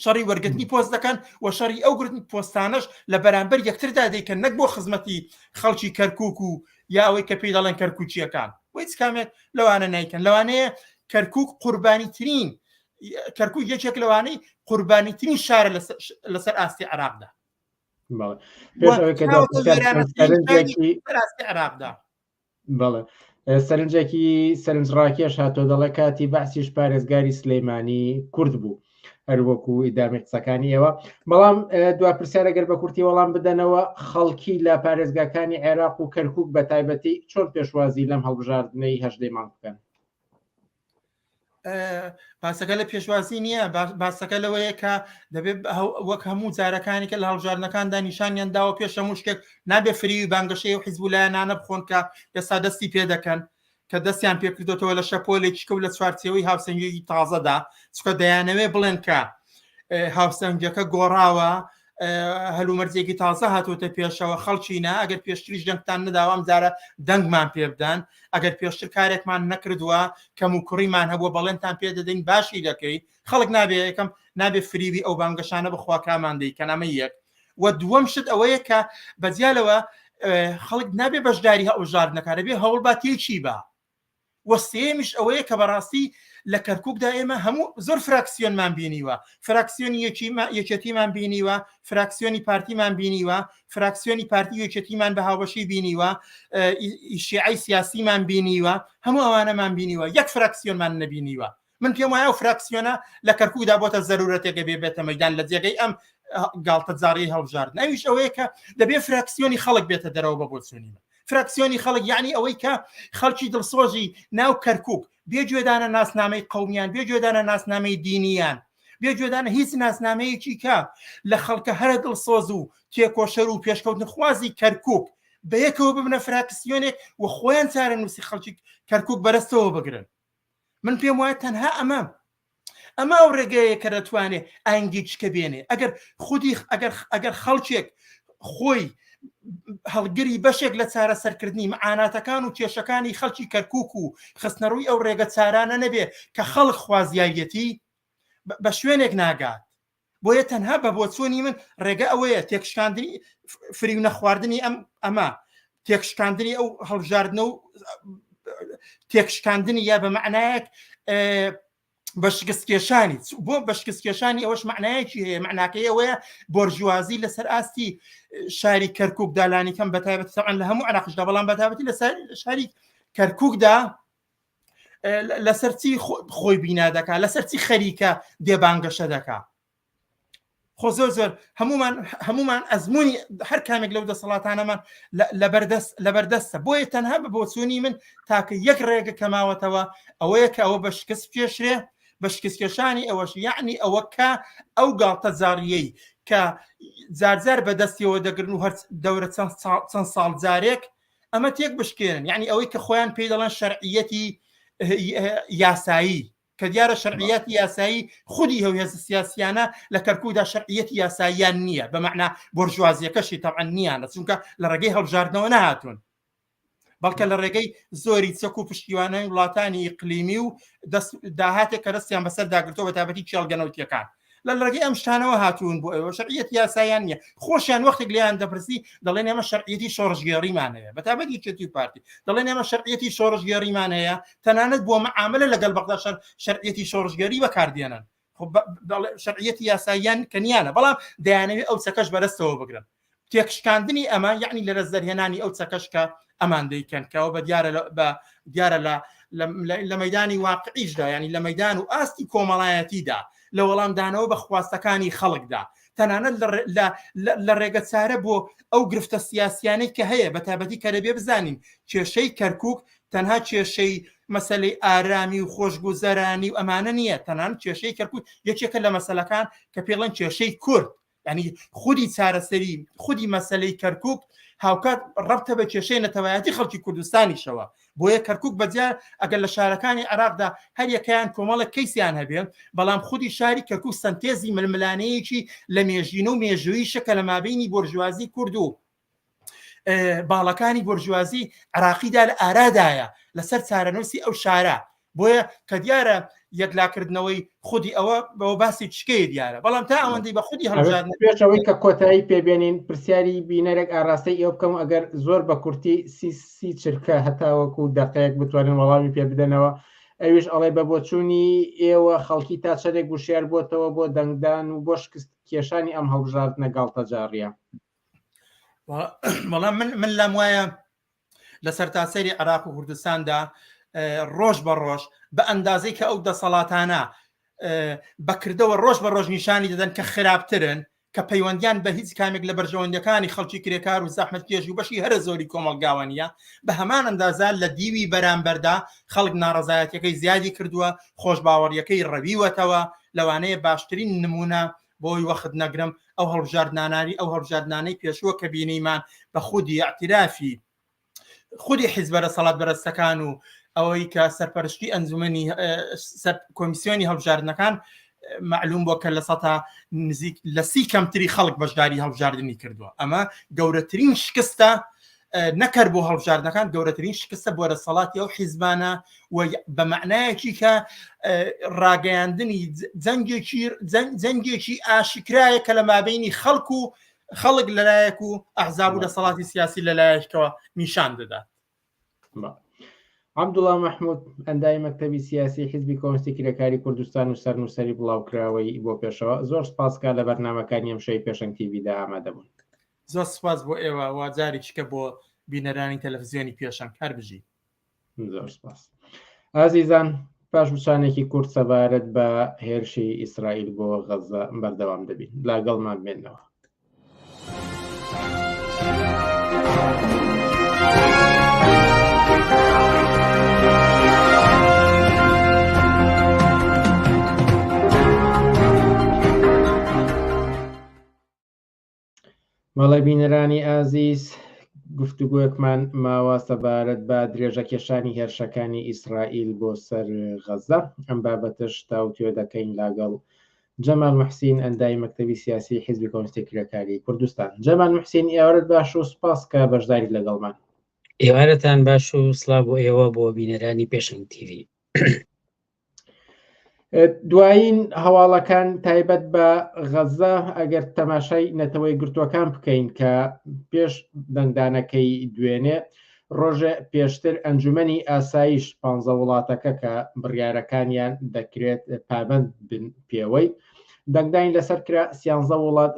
شەڕی وەرگرتنی پۆست دەکەن و شەڕی ئەو گرتنی پۆستانەش لە بەرامبەر یەکتردا دەیکەن نەک بۆ خزمەتی خەڵکی کەرکک و یا ئەوەی کە پێی دەڵێن کەرکوچیەکان بۆ هیچ کامێک لەوانە نیکەن لەوانەیە کەرکک قوربانی ترین کەرکک یەکێک لەوانەی قوربانی ترین شارە لەسەر ئاستی عراقدا عراقدا بەڵێ سەرنجێکی سەرنجڕاکێش هاتۆ دەڵێ کاتی بەعسیش پارێزگاری سلەیمانی کورد بوو. هەروەکو ئیدامی قسەکانی ئێوە بەڵام دوا پرسیارە گەر بە کورتی وەڵام بدەنەوە خەڵکی لە پارێزگاکانی عێراق و کەرکک بە تایبەتی چۆن پێشوازی لەم هەڵبژاردنەی هەژدەی مانگ بکەن؟ باسەکە لە پێشوازی نییە باسەکە لەوەیە کە دەبێت وەک هەموو جارەکانی کە لە هەڵبژاردنەکاندا نیشانیان داوە پێش هەموو شتێک نابێ فریوی بانگەشەی و حیزب و لایەنانە بخۆن کە ئێستا دەستی پێ دەکەن کە دەستیان پێکردوێتەوە لە شەپۆلێکی کە و لە چوارچێوەی هاوسەنگیی تازەدا چکە دەیانەوێ بڵێن کە هاوسەنگەکە گۆڕاوە هەلومەرجێکی تازە هاتووەتە پێشەوە خەڵکینە ئەگەر پێشتریش دەنگتان نەداوە ئەم جارە دەنگمان پێ بدەن ئەگەر پێشتر کارێکمان نەکردووە کەم و کوڕیمان هەبووە بەڵێنتان پێ دەدەین باشی دەکەی خەڵک نابێ یەکەم نابێ فریوی ئەو بانگەشانە بخوا کامان دەیکەن ئەمە یەک و دووەم شت ئەوەیە کە بەجیا لەوە خەڵک نابێ بەشداری هەڵبژاردنەکە دەبێ هەوڵ با تێکی با و سێیەمیش ئەوەیە کە بەڕاستی لە کەرکووکدا ئێمە هەموو زۆر فراکسیۆنمان بینیوە فراکسیۆنی یەکێتیمان بینیوە فراکسیۆنی پارتیمان بینیوە فراکسیۆنی پارتی یەکێتیمان بە هاوبەشی بینیوە شیعەی سیاسیمان بینیوە هەموو ئەوانەمان بینیوە یەک فراکسیۆنمان نەبینیوە من پێم وایە ئەو فراکسیۆنە لە کەرکووکدا بۆتە زەرورەتێکە بێ بێتە مەدان لە جێگەی ئەم گاڵتەجاڕی هەڵبژاردن ئەویش ئەوەیە کە دەبێ فراکسیۆنی خەڵک بێتە دەرەوە بە بۆچوونی من فراکسیۆنی خەڵک یعنی ئەوەی کە خەڵکی دڵسۆزی ناو کەرکوک بێ گوێدانە ناسنامەی قومیان بێ گوێدانە ناسنامەی دینیان بێ گوێدانە هیچ ناسنامەیەکی کە لە خەڵکە هەرە دڵسۆز و تێکۆشەر و پێشکەوتنخوازی کەرکوک بەیەکەوە ببنە فراکسیۆنێک و خۆیان چارەنووسی خەڵکی کەرکوک بەرەستەوە بگرن من پێم وایە تەنها ئەمە ئەمە ئەو ڕێگەیە کە دەتوانێت ئاینگی چکە بێنێ ئەگەر خودی ئەگەر ئەگەر خەڵکێک خۆی هەڵگری بەشێک لە چارەسەرکردنی معاناتەکان و کێشەکانی خەڵکی کەرکک و خستنەڕووی ئەو ڕێگە چارانە نەبێ کە خەڵک خوازیاریەتی بە شوێنێک ناگات بۆیە تەنها بە بۆچوونی من ڕێگە ئەوەیە تێکشکاندنی فریو نەخواردنی ئەم ئەمە تێکشکاندنی ئەو هەڵبژاردنە و تێکشکاندنی یا بە معنایەک بە شکستکێشانی بۆ بە شکستکێشانی ئەوەش معنایەکی هەیە معناکەی ئەوەیە بۆرژوازی لەسەر ئاستی شاری کەرکک دالانی کەم بە تایبەت سەعان لە هەموو عراقشدا بەڵام بە تایبەتی لەسەر شاری کەرککدا لەسەر چی خۆی بینا دەکا لەسەر چی خەریکە دێ بانگەشە دەکا خۆ زۆر زۆر هەمومان هەمومان ئەزمموی هەر کامێک لەو دەسەڵاتانەمان لەبەردەست لەبەردەستە بۆیە تەنها بە بۆچوونی من تاکە یەک ڕێگە کەماوەتەوە ئەوەیە کە ئەوە بە شکست پێشرێ بە شکستکێشانی ئەوەش یعنی ئەوە کە ئەو گاڵتە جاڕیەی کە جارجار بەدەستیەوە دەگرن و هەر دەورە چەند ساڵ جارێک ئەمە تێک بشکێنن یعنی ئەوەی کە خۆیان پێی دەڵێن شەرعیەتی یاسایی کە دیارە شەرعیەتی یاسایی خودی هەو هێزە سیاسیانە لە کەرکوودا شەرعیەتی یاساییان نییە بە مەعنا بۆرژوازیەکەشی تەبعەن نییانە چونکە لە ڕێگەی هەڵبژاردنەوە نەهاتوون بەڵکە لە ڕێگەی زۆری چەک و پشتیوانای وڵاتانی ئیقلیمی و داهاتێک کە دەستیان بەسەر داگرتەوە بە تایبەتی کێڵگە نەوتیەکان لە ڕێگەی ئەم شتانەوە هاتوون بۆ ئێوە شەرعیەت یاسایان نییە خۆشیان وەختێک لێیان دەپرسی دەڵێن ئێمە شەرعیەتی شۆڕشگێڕیمان هەیە بە تایبەت یەکێتی و پارتی دەڵێن ئێمە شەرعیەتی شۆڕشگێڕیمان هەیە تەنانەت بۆ معاملە لەگەڵ بەغدا شەر شەرعیەتی شۆڕشگێڕی بەکاردێنن شەرعیەتی یاساییان کە نیانە بەڵام دەیانەوێت ئەو چەکەش بەرەستەوە بگرن تێکشکاندنی ئەمە یعنی لە دەست دەرهێنانی ئەو چەکەش کە ئەمان دەیکەن کەەوە بە دیارە بە دیارە لە لە مەدانی واقعیشدا ینی لە مەدان و ئاستی کۆمەڵایەتیدا لە وەڵامدانەوە بە خواستەکانی خەڵکدا تەنانەت لە ڕێگە چارە بۆ ئەو گرفتە سیاسیانەی کە هەیە بە تایبەتی کە دەبێ بزانین کێشەی کەرکک تەنها کێشەی مەسلەی ئارامی و خۆشگوزەرانی و ئەمانە نییە تەنان کێشەی کەرکک یەکێکە لە مەسلەکان کە پێڵەن کێشەی کورد ینی خودی چارەسەری خودی مەسلەی کەرکک هاوکات ڕەبتە بە کێشەی نەتەوایەتی خەڵکی کوردستانیشەوە بۆیە کەرکک بەجیا ئەگەر لە شارەکانی عێراقدا هەریەکەیان کۆمەڵێک کەیسیان هەبێ بەڵام خودی شاری کەرکک سەنتێزی ململانەیەکی لە مێژینە و مێژوویشە کە لە مابینی بۆرژوازی کورد و باڵەکانی بۆرژوازی عراقیدا لە ئارادایە لەسەر چارەنووسی ئەو شارە بۆیە کە دیارە یەکلاکردنەوەی خودی ئەوە بەوە باسی چکەیە دیارە بەڵام تا ئەوەندەی بە خودی هەڵبژاردن پێشەوەی کە کۆتایی پێبێنین پرسیاری بینەرێک ئاراستەی ئێوە بکەم ئەگەر زۆر بە کورتی سی سی چرکە هەتاوەکو دەقەیەک بتوانن وەڵامی پێ بدەنەوە ئەویش ئەڵێ بە بۆچوونی ئێوە خەڵکی تا چەندێک وشیار بۆتەوە بۆ دەنگدان و بۆ شکست کێشانی ئەم هەڵبژاردنە گاڵتەجاڕیە بەڵام من من لام وایە لە سەرتاسەری عراق و کوردستاندا ڕۆژ بە ڕۆژ بە ئەندازەی کە ئەو دەسەڵاتانە بەکردەوە ڕۆژ بە ڕۆژ نیشانی دەدەن کە خراپترن کە پەیوەندیان بە هیچ کامێک لە بەرژەوەندیەکانی خەڵکی کرێکار و زەحمەتکێش و بەشی هەرە زۆری کۆمەڵگاوە نییە، بە هەمان ئەندازە لە دیوی بەرامبەردا خەڵک ناڕەزایەتیەکەی زیادی کردووە، خۆشباوەڕیەکەی ڕەویوەتەوە، لەوانەیە باشترین نموونە بۆی وەخت نەگرم ئەو هەڵبژاردنانانی ئەو هەڵبژاردنانەی پێشووە کە بینیمان بە خودی ئیعترافی خودی حیزبە دەسەڵاتبەرەستەکان و ئەوەی کە سەرپەرشتی ئەنجومەنی کۆمیسیۆنی هەڵبژاردنەکان معلوم بۆ کە لە سەتا نزیک لە سی کەمتری خەڵک بەشداری هەڵبژاردننی کردووە ئەمە گەورەترین شکستە نەکەر بۆ هەڵبژاردنەکان گەورەترین شکستە بۆ دەسەڵاتی ئەو حیزبانە و بە معنایەکی کە ڕاگەیاندنی جەنگێکی جەنگێکی ئاشکرایە کە لە مابینی خەڵک و خەڵک لەلایەک و ئەحزاب و دەسەڵاتی سیاسی لەلایەکەوە نیشان دەدات. عەبدوڵا مەحمود ئەندامی مەکتەبی سیاسی حیزبی کۆمۆنیستی کرێکاری کوردستان و سەرنووسەری بڵاوکراوەی بۆ پێشەوە زۆر سپاس کە لە بەرنامەکانی ئەمشەوی پێشەنگ تیڤیدا ئامادە بوون. زۆر سپاس بۆ ئێوە و جارێکیکە بۆ بینەرانی تەلەفزیۆنی پێشەنگ هەر بژی. زۆر سپاس. ئازیزان پاش وچانێکی کورت سەبارەت بە هێرشی ئیسرائیل بۆ غەززە بەردەوام دەبین لاگەڵمان بمێنەوە. بەڵێ بینەرانی ئازیز گفتوگۆیەکمان ماوە سەبارەت بە درێژەکێشانی هێرشەکانی ئیسرائیل بۆ سەر غەزە ئەم بابەتەش تاوتوێ دەکەین لاگەڵ جەمال محسین ئەندامی مەکتەبی سیاسی حیزبی کۆمۆنیستی کرێکاری کوردستان جەمال محسین ئێوارت باش و سپاس کە بەشداریت لەگەڵمان. ئێوارەتان باش و سڵاو بۆ ئێوە بۆ بینەرانی پێشەنگ تیڤی. دوایین هەواڵەکان تایبەت بە غەزە ئەگەر تەماشای نەتەوەی گرتووەکان بکەین کە پێش دەنگدانەکەی دوێنێ ڕۆژێ پێشتر ئەنجومەنی ئاسایش پ وڵاتەکە کە بڕیارەکانیان دەکرێت پابند بن پێوەی دەنگدانی لەسەر کرا سیانزە وڵات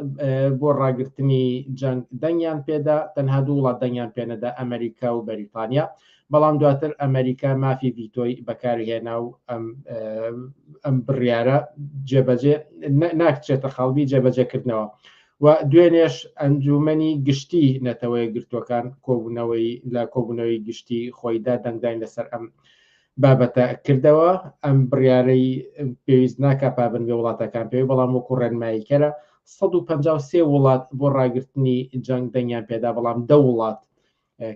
بۆ ڕاگرتنی جەنگ دەنگیان پێدا تەنها دوو وڵات دەنگیان پێنەدا ئەمریکا و بەریتانیا بەڵام دواتر ئەمریکا مافی ڤیتۆی بەکارهێنا و ئەم بڕیارە جێبەجێ ناکچێتە خاڵبی جێبەجێکردنەوە و دوێنێش ئەنجومەنی گشتی نەتەوەیە گرتوەکان کۆبوونەوەی لە کۆبوونەوەی گشتی خۆیدا دەنگداین لەسەر ئەم بابەتە کردەوە ئەم بڕیارەی پێویست ناکا پابند بێ وڵاتەکان پێوی بەڵام وەکو ڕێنماییکەرە 153 وڵات بۆ ڕاگرتنی جەنگ دەنگیان پێدا بەڵام دە وڵات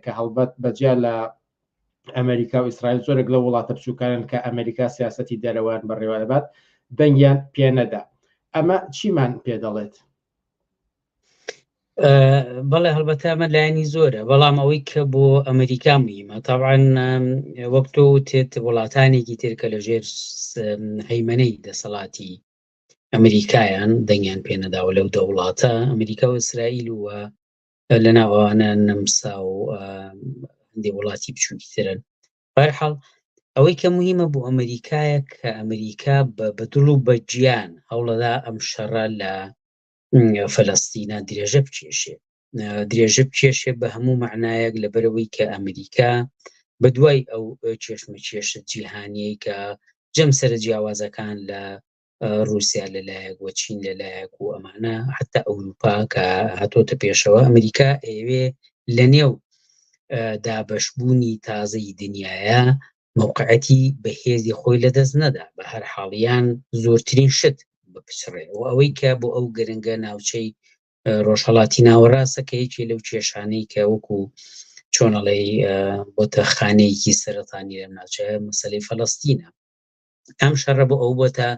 کە هەڵبەت بەجیا لە ئەمریکا و ئیسرائیل زۆرێک لە وڵاتە بچووکانن کە ئەمریکا سیاستی دەرەوەیان بەڕێوە دەبات دەنگیان پێ نەدا ئەمە چیمان پێ دەڵێت؟ بەڵێ هەڵبەتە ئەمە لایەنی زۆرە بەڵام ئەوەی کە بۆ ئەمریکا مهمە تاوان وەک تۆ وتت وڵاتانێکی تر کە لە ژێر هەیمەنەی دەسەڵاتی ئەمریکایان دەنگیان پێنەداوە لەو دە وڵاتە ئەمریکا و ئیسرائیل و لە ناوانە نەمسا و هەندێک وڵاتی بچووکی ترن بەرحاڵ ئەوەی کە مهمە بۆ ئەمریکایە کە ئەمریکا بە بەدڵ و بە گیان هەوڵەدا ئەم شەڕە لە فەلەستینە درێژە بکێشێ درێژە بکێشێ بە هەموو معنایەک لەبەرەوەی کە ئەمریکا بە دوای ئەو کێشمە کێشە جیهانیەی کە جەمسەرە جیاوازەکان لە رووسیا لەلایەک و چین لەلایەک و ئەمانە حتا ئەوروپا کە هاتۆتە پێشەوە ئەمریکا ئەوێ لە نێو دابەشبوونی تازەی دنیاە مەوقعەتی بەهێزی خۆی لەدەست نەدا بە هەر حاڵیان زۆرترین شت بپچڕێ و ئەوەی کە بۆ ئەو گرنگە ناوچەی ڕۆژهەڵاتی ناوەڕاستە کە یەکێ لەو کێشانەی کە وەکو چۆنەڵێی بۆتە خانەیەکی سەرەتانی لەم ناوچەیە مەسەلەی فەلەستینە ئەم شەڕە بۆ ئەو بۆتە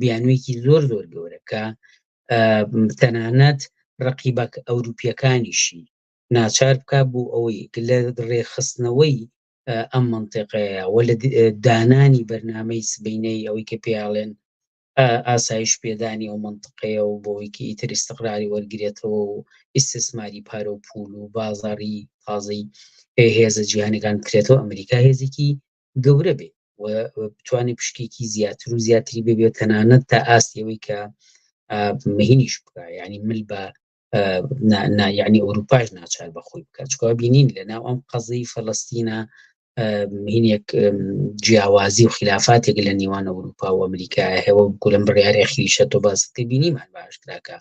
بیانوویەکی زۆر زۆر گەورە کە تەنانەت ڕقیبەک ئەوروپیەکانیشی ناچار بکە بۆ ئەوەی لە ڕێکخستنەوەی ئەم منطقەیە و لە دانانی بەرنامەی سبینەی ئەوەی کە پێیاڵێن ئاسایش پێدانی ئەو منطقەیە و بۆی کە ئیتر ئیستقراری وەرگێتەوە و ئیستثماری پارە و پول و بازاری تازەی هێزە جیهانەکان بکرێتەوە ئەمریکا هێزێکی گەورە بێ و بتوانێت پشکێکی زیاتر و زیاتری ببێت تەنانەت تا ئاستی ئەوەی کە مهینیش بکە یعنی مل بە یعنی ئەوروپاش ناچار بە خۆی بکات چکە بینین لە ناو ئەم قەزی فەلەستینە هینێک جیاوازی و خلافاتێک لە نێوان ئەوروپا و ئەمریکا هەیە و گولم بڕیاری خیشە تۆ باست بینیمان باشکراکە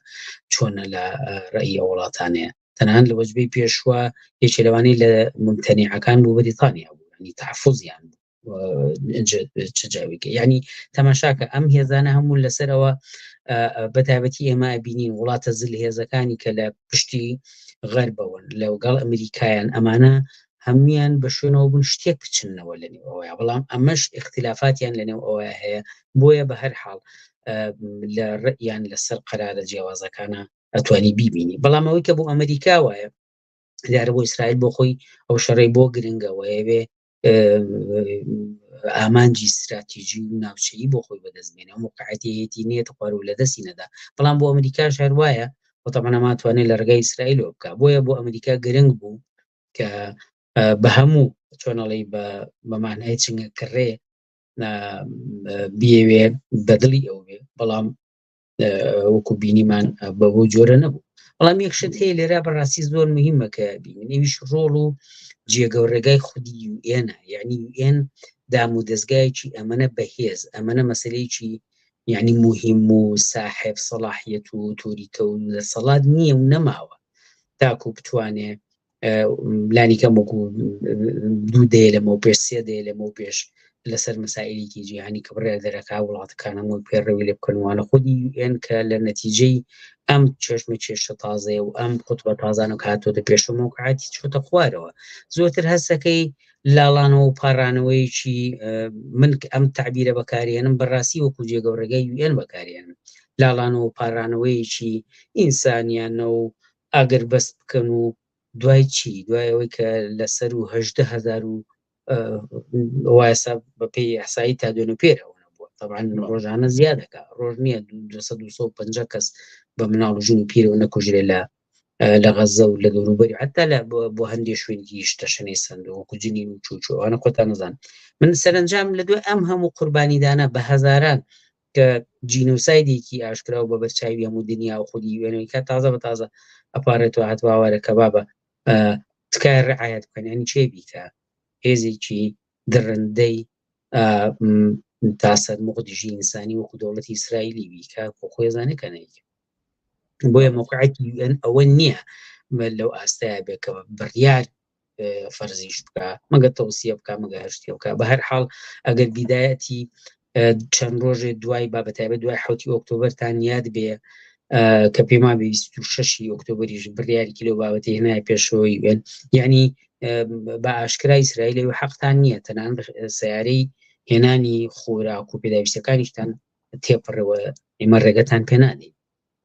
چۆنە لە ڕێی ئەو وڵاتانەیە تەنان لە وەجبەی پێشوە یەکێ لەوانەی لە ممتەنیعەکان بوو بەریتانیا بوو ینی تحفظیان بوو چ جاویکە یعنی تەماشاکە ئەم هێزانە هەموو لەسەرەوە بە تایبەتی ئێمە بینین وڵاتە زل هێزەکانی کە لە پشتی غەربەوەن لەگەڵ ئەمریکایان ئەمانە هەمویان بە شوێنەوە بوون شتێک بچنەوە لە نێو ئەوەیە بەڵام ئەمەش اختلافاتیان لە نێو ئەوە هەیە بۆیە بە هەر حاڵ لە ڕیان لەسەر قەرارە جیاوازەکانە ئەتوانی بیبینی بەڵام ئەوەی کە بۆ ئەمریکا وایە دیارە بۆ ئیسرائیل بۆ خۆی ئەو شەڕەی بۆ گرنگە وەیەوێ ئامانجی استراتیژی و ناوچەیی بۆ خۆی بەدەست بێنێ و موقعەتیەتی نێت خوار و لە دەستی نەدا بەڵام بۆ ئەمریکاش هەر وایە و طبعا ئەماتوانێت لە ڕێگای ئیسرائیلەوە بکا بۆیە بۆ ئەمریکا گرنگ بوو کە بە هەموو چۆنەڵی بە بەمانای چنگە کڕێ بیەوێ بەدڵی ئەو بێ بەڵام وەکو بینیمان بەوە جۆرە نەبوو بەڵام یەک شت هەیە لێرە بەڕاستی زۆر مهمە کە بینین ئەویش ڕۆڵ و جێگە و ڕێگای خودی یوئێنە یعنی یوئێن دام و دەستگایەکی ئەمەنە بەهێز ئەمەنە مەسلەیەکی یعنی مهم و ساحێب سەڵاحیەت و تۆریتە و دەسەڵات نییە و نەماوە تاکو بتوانێ لانی کەم وەکو دوو دەیە لەمەو پێش سێ دەیە لەمەو پێش لەسەر مەسائلێکی جیهانی کە بڕیار دەرەکا وڵاتەکان هەمووی پێڕەوی لێ بکەن وانە خودی یوئێن کە لە نەتیجەی ئەم چێشمە کێشە تازەیە و ئەم قوتبە تازانە کە هاتۆتە پێشەوە مەوقعاتی چۆتە خوارەوە زۆرتر هەستەکەی لاڵانەوە و پاڕانەوەیەکی من ئەم تعبیرە بەکارێنم بەڕاستی وەکو جێگە و ڕێگای یوئێن بەکارێنم لاڵانەوە و پاڕانەوەیەکی ئینسانیانە و ئاگر بەست بکەن و دوای چی دوای ئەوەی کە لەسەر و هەژدە هەزار و وایسا بەپێی ئەحسایی تا دوێن و پێرەوە نەبووە طبعا ڕۆژانە زیادەکە ڕۆژ نییە 250 کەس بە مناڵ و ژن و پیرەوە نەکوژرێ لە لە غەزە و لە دەوروبەری حتا لە بۆ هەندێک شوێنیش تەشەنەی سندوق وەکو جنین و چوچوانە خۆتان نەزان من سەرنجام لە دوای ئەم هەموو قوربانیدانە بە هەزاران کە جینۆسایدێکی ئاشکرا و بە بەرچاوی هەموو دنیا و خودی وێنەوەی کە تازە بە تازە ئەپارێتەوە هاتواوارە کە بابە تکایە ڕعاەت بکەن ینی چێ بیکە هێزێکی دڕندەی تا سەر مقدژی ئینسانی وەکو دەوڵەتی ئیسرائیلی بیکە خۆ خۆی زانێ کە نەیکە بۆیە موقعەتی یوئێن ئەوە نییە لەو ئاستەیە بێ کە بڕیار فەرزیش بکە مەگە تەوسیە بکە مەگە هەر شتێ بکە بە هەر حاڵ ئەگەر بیدایەتی چەند ڕۆژێ دوای با بەتایبەت دوای حوتی ئۆکتۆبەرتان یاد بێ کە پێمان بێ 26 ئۆکتۆبریش بڕیارێکی لەو بابەتی هێنای پێشەوەی بێن یعنی بە ئاشکرا ئیسرائیل و حەقتان نییە تەنان سیارەی هێنانی خۆراک و پێداویستەکانیشتان تێپەڕەوە ئێمە ڕێگەتان پێ نادەین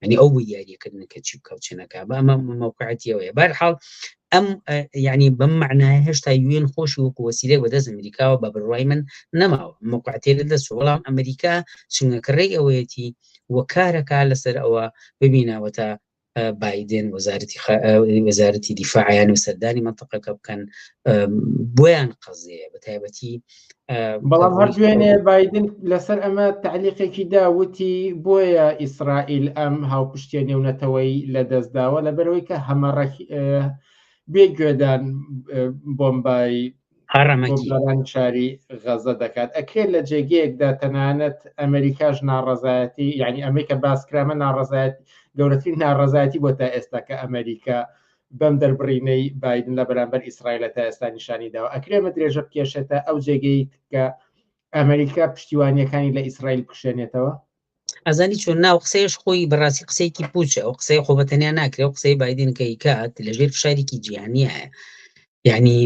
یعنی ئەو بوو یاریەکردن کە چی بکە و چ نەکا بە ئەمە مەوقعەتیەوەیە بەرحاڵ ئەم یعنی بەم معنایە هێشتا یوێن خۆشی وەکو وەسیلەیەک بەدەست ئەمریکاوە بە بڕوای من نەماوە مەوقعەتێ لە دەست بەڵام ئەمریکا چنگەکڕێی ئەوەیەتی و کارەکە لەسەر ئەوە ببینەوە تا بایدن وەزارەتی وەزارەتی دیفاعیان و سەردانی منطقەکە بکەن بۆیان قەزیە بە تایبەتی بەڵام هەر دوێنێ بایدن لەسەر ئەمە تعلیقێکی دا وتی بۆیە ئیسرائیل ئەم هاوپشتیە نێونەتەوەی لەدەستداوە لەبەرەوەی کە هەمەڕەک بێ گوێدان بۆمبای هەڕەمەکی شاری غەزە دەکات ئەکرێت لە جێگەیەکدا تەنانەت ئەمریکاش ناڕەزایەتی یعنی ئەمریکا باسکرامە ناڕەزایەتی گەورەترین ناڕەزایەتی بۆ تا ئێستا کە ئەمریکا بەم دەربڕینەی بایدن لە بەرامبەر ئیسرائیل تا ئێستا نیشانی داوە ئەکرێ ئەمە درێژە بکێشێتە ئەو جێگەی کە ئەمریکا پشتیوانیەکانی لە ئیسرائیل بکشێنێتەوە؟ ئەزانی چۆن ناو قسەیەش خۆی بەڕاستی قسەیەکی پوچە ئەو قسەی خۆ بە تەنیا ناکرێ و قسەی بایدن کە ئیکات لەژێر فشارێکی جیهانیە یعنی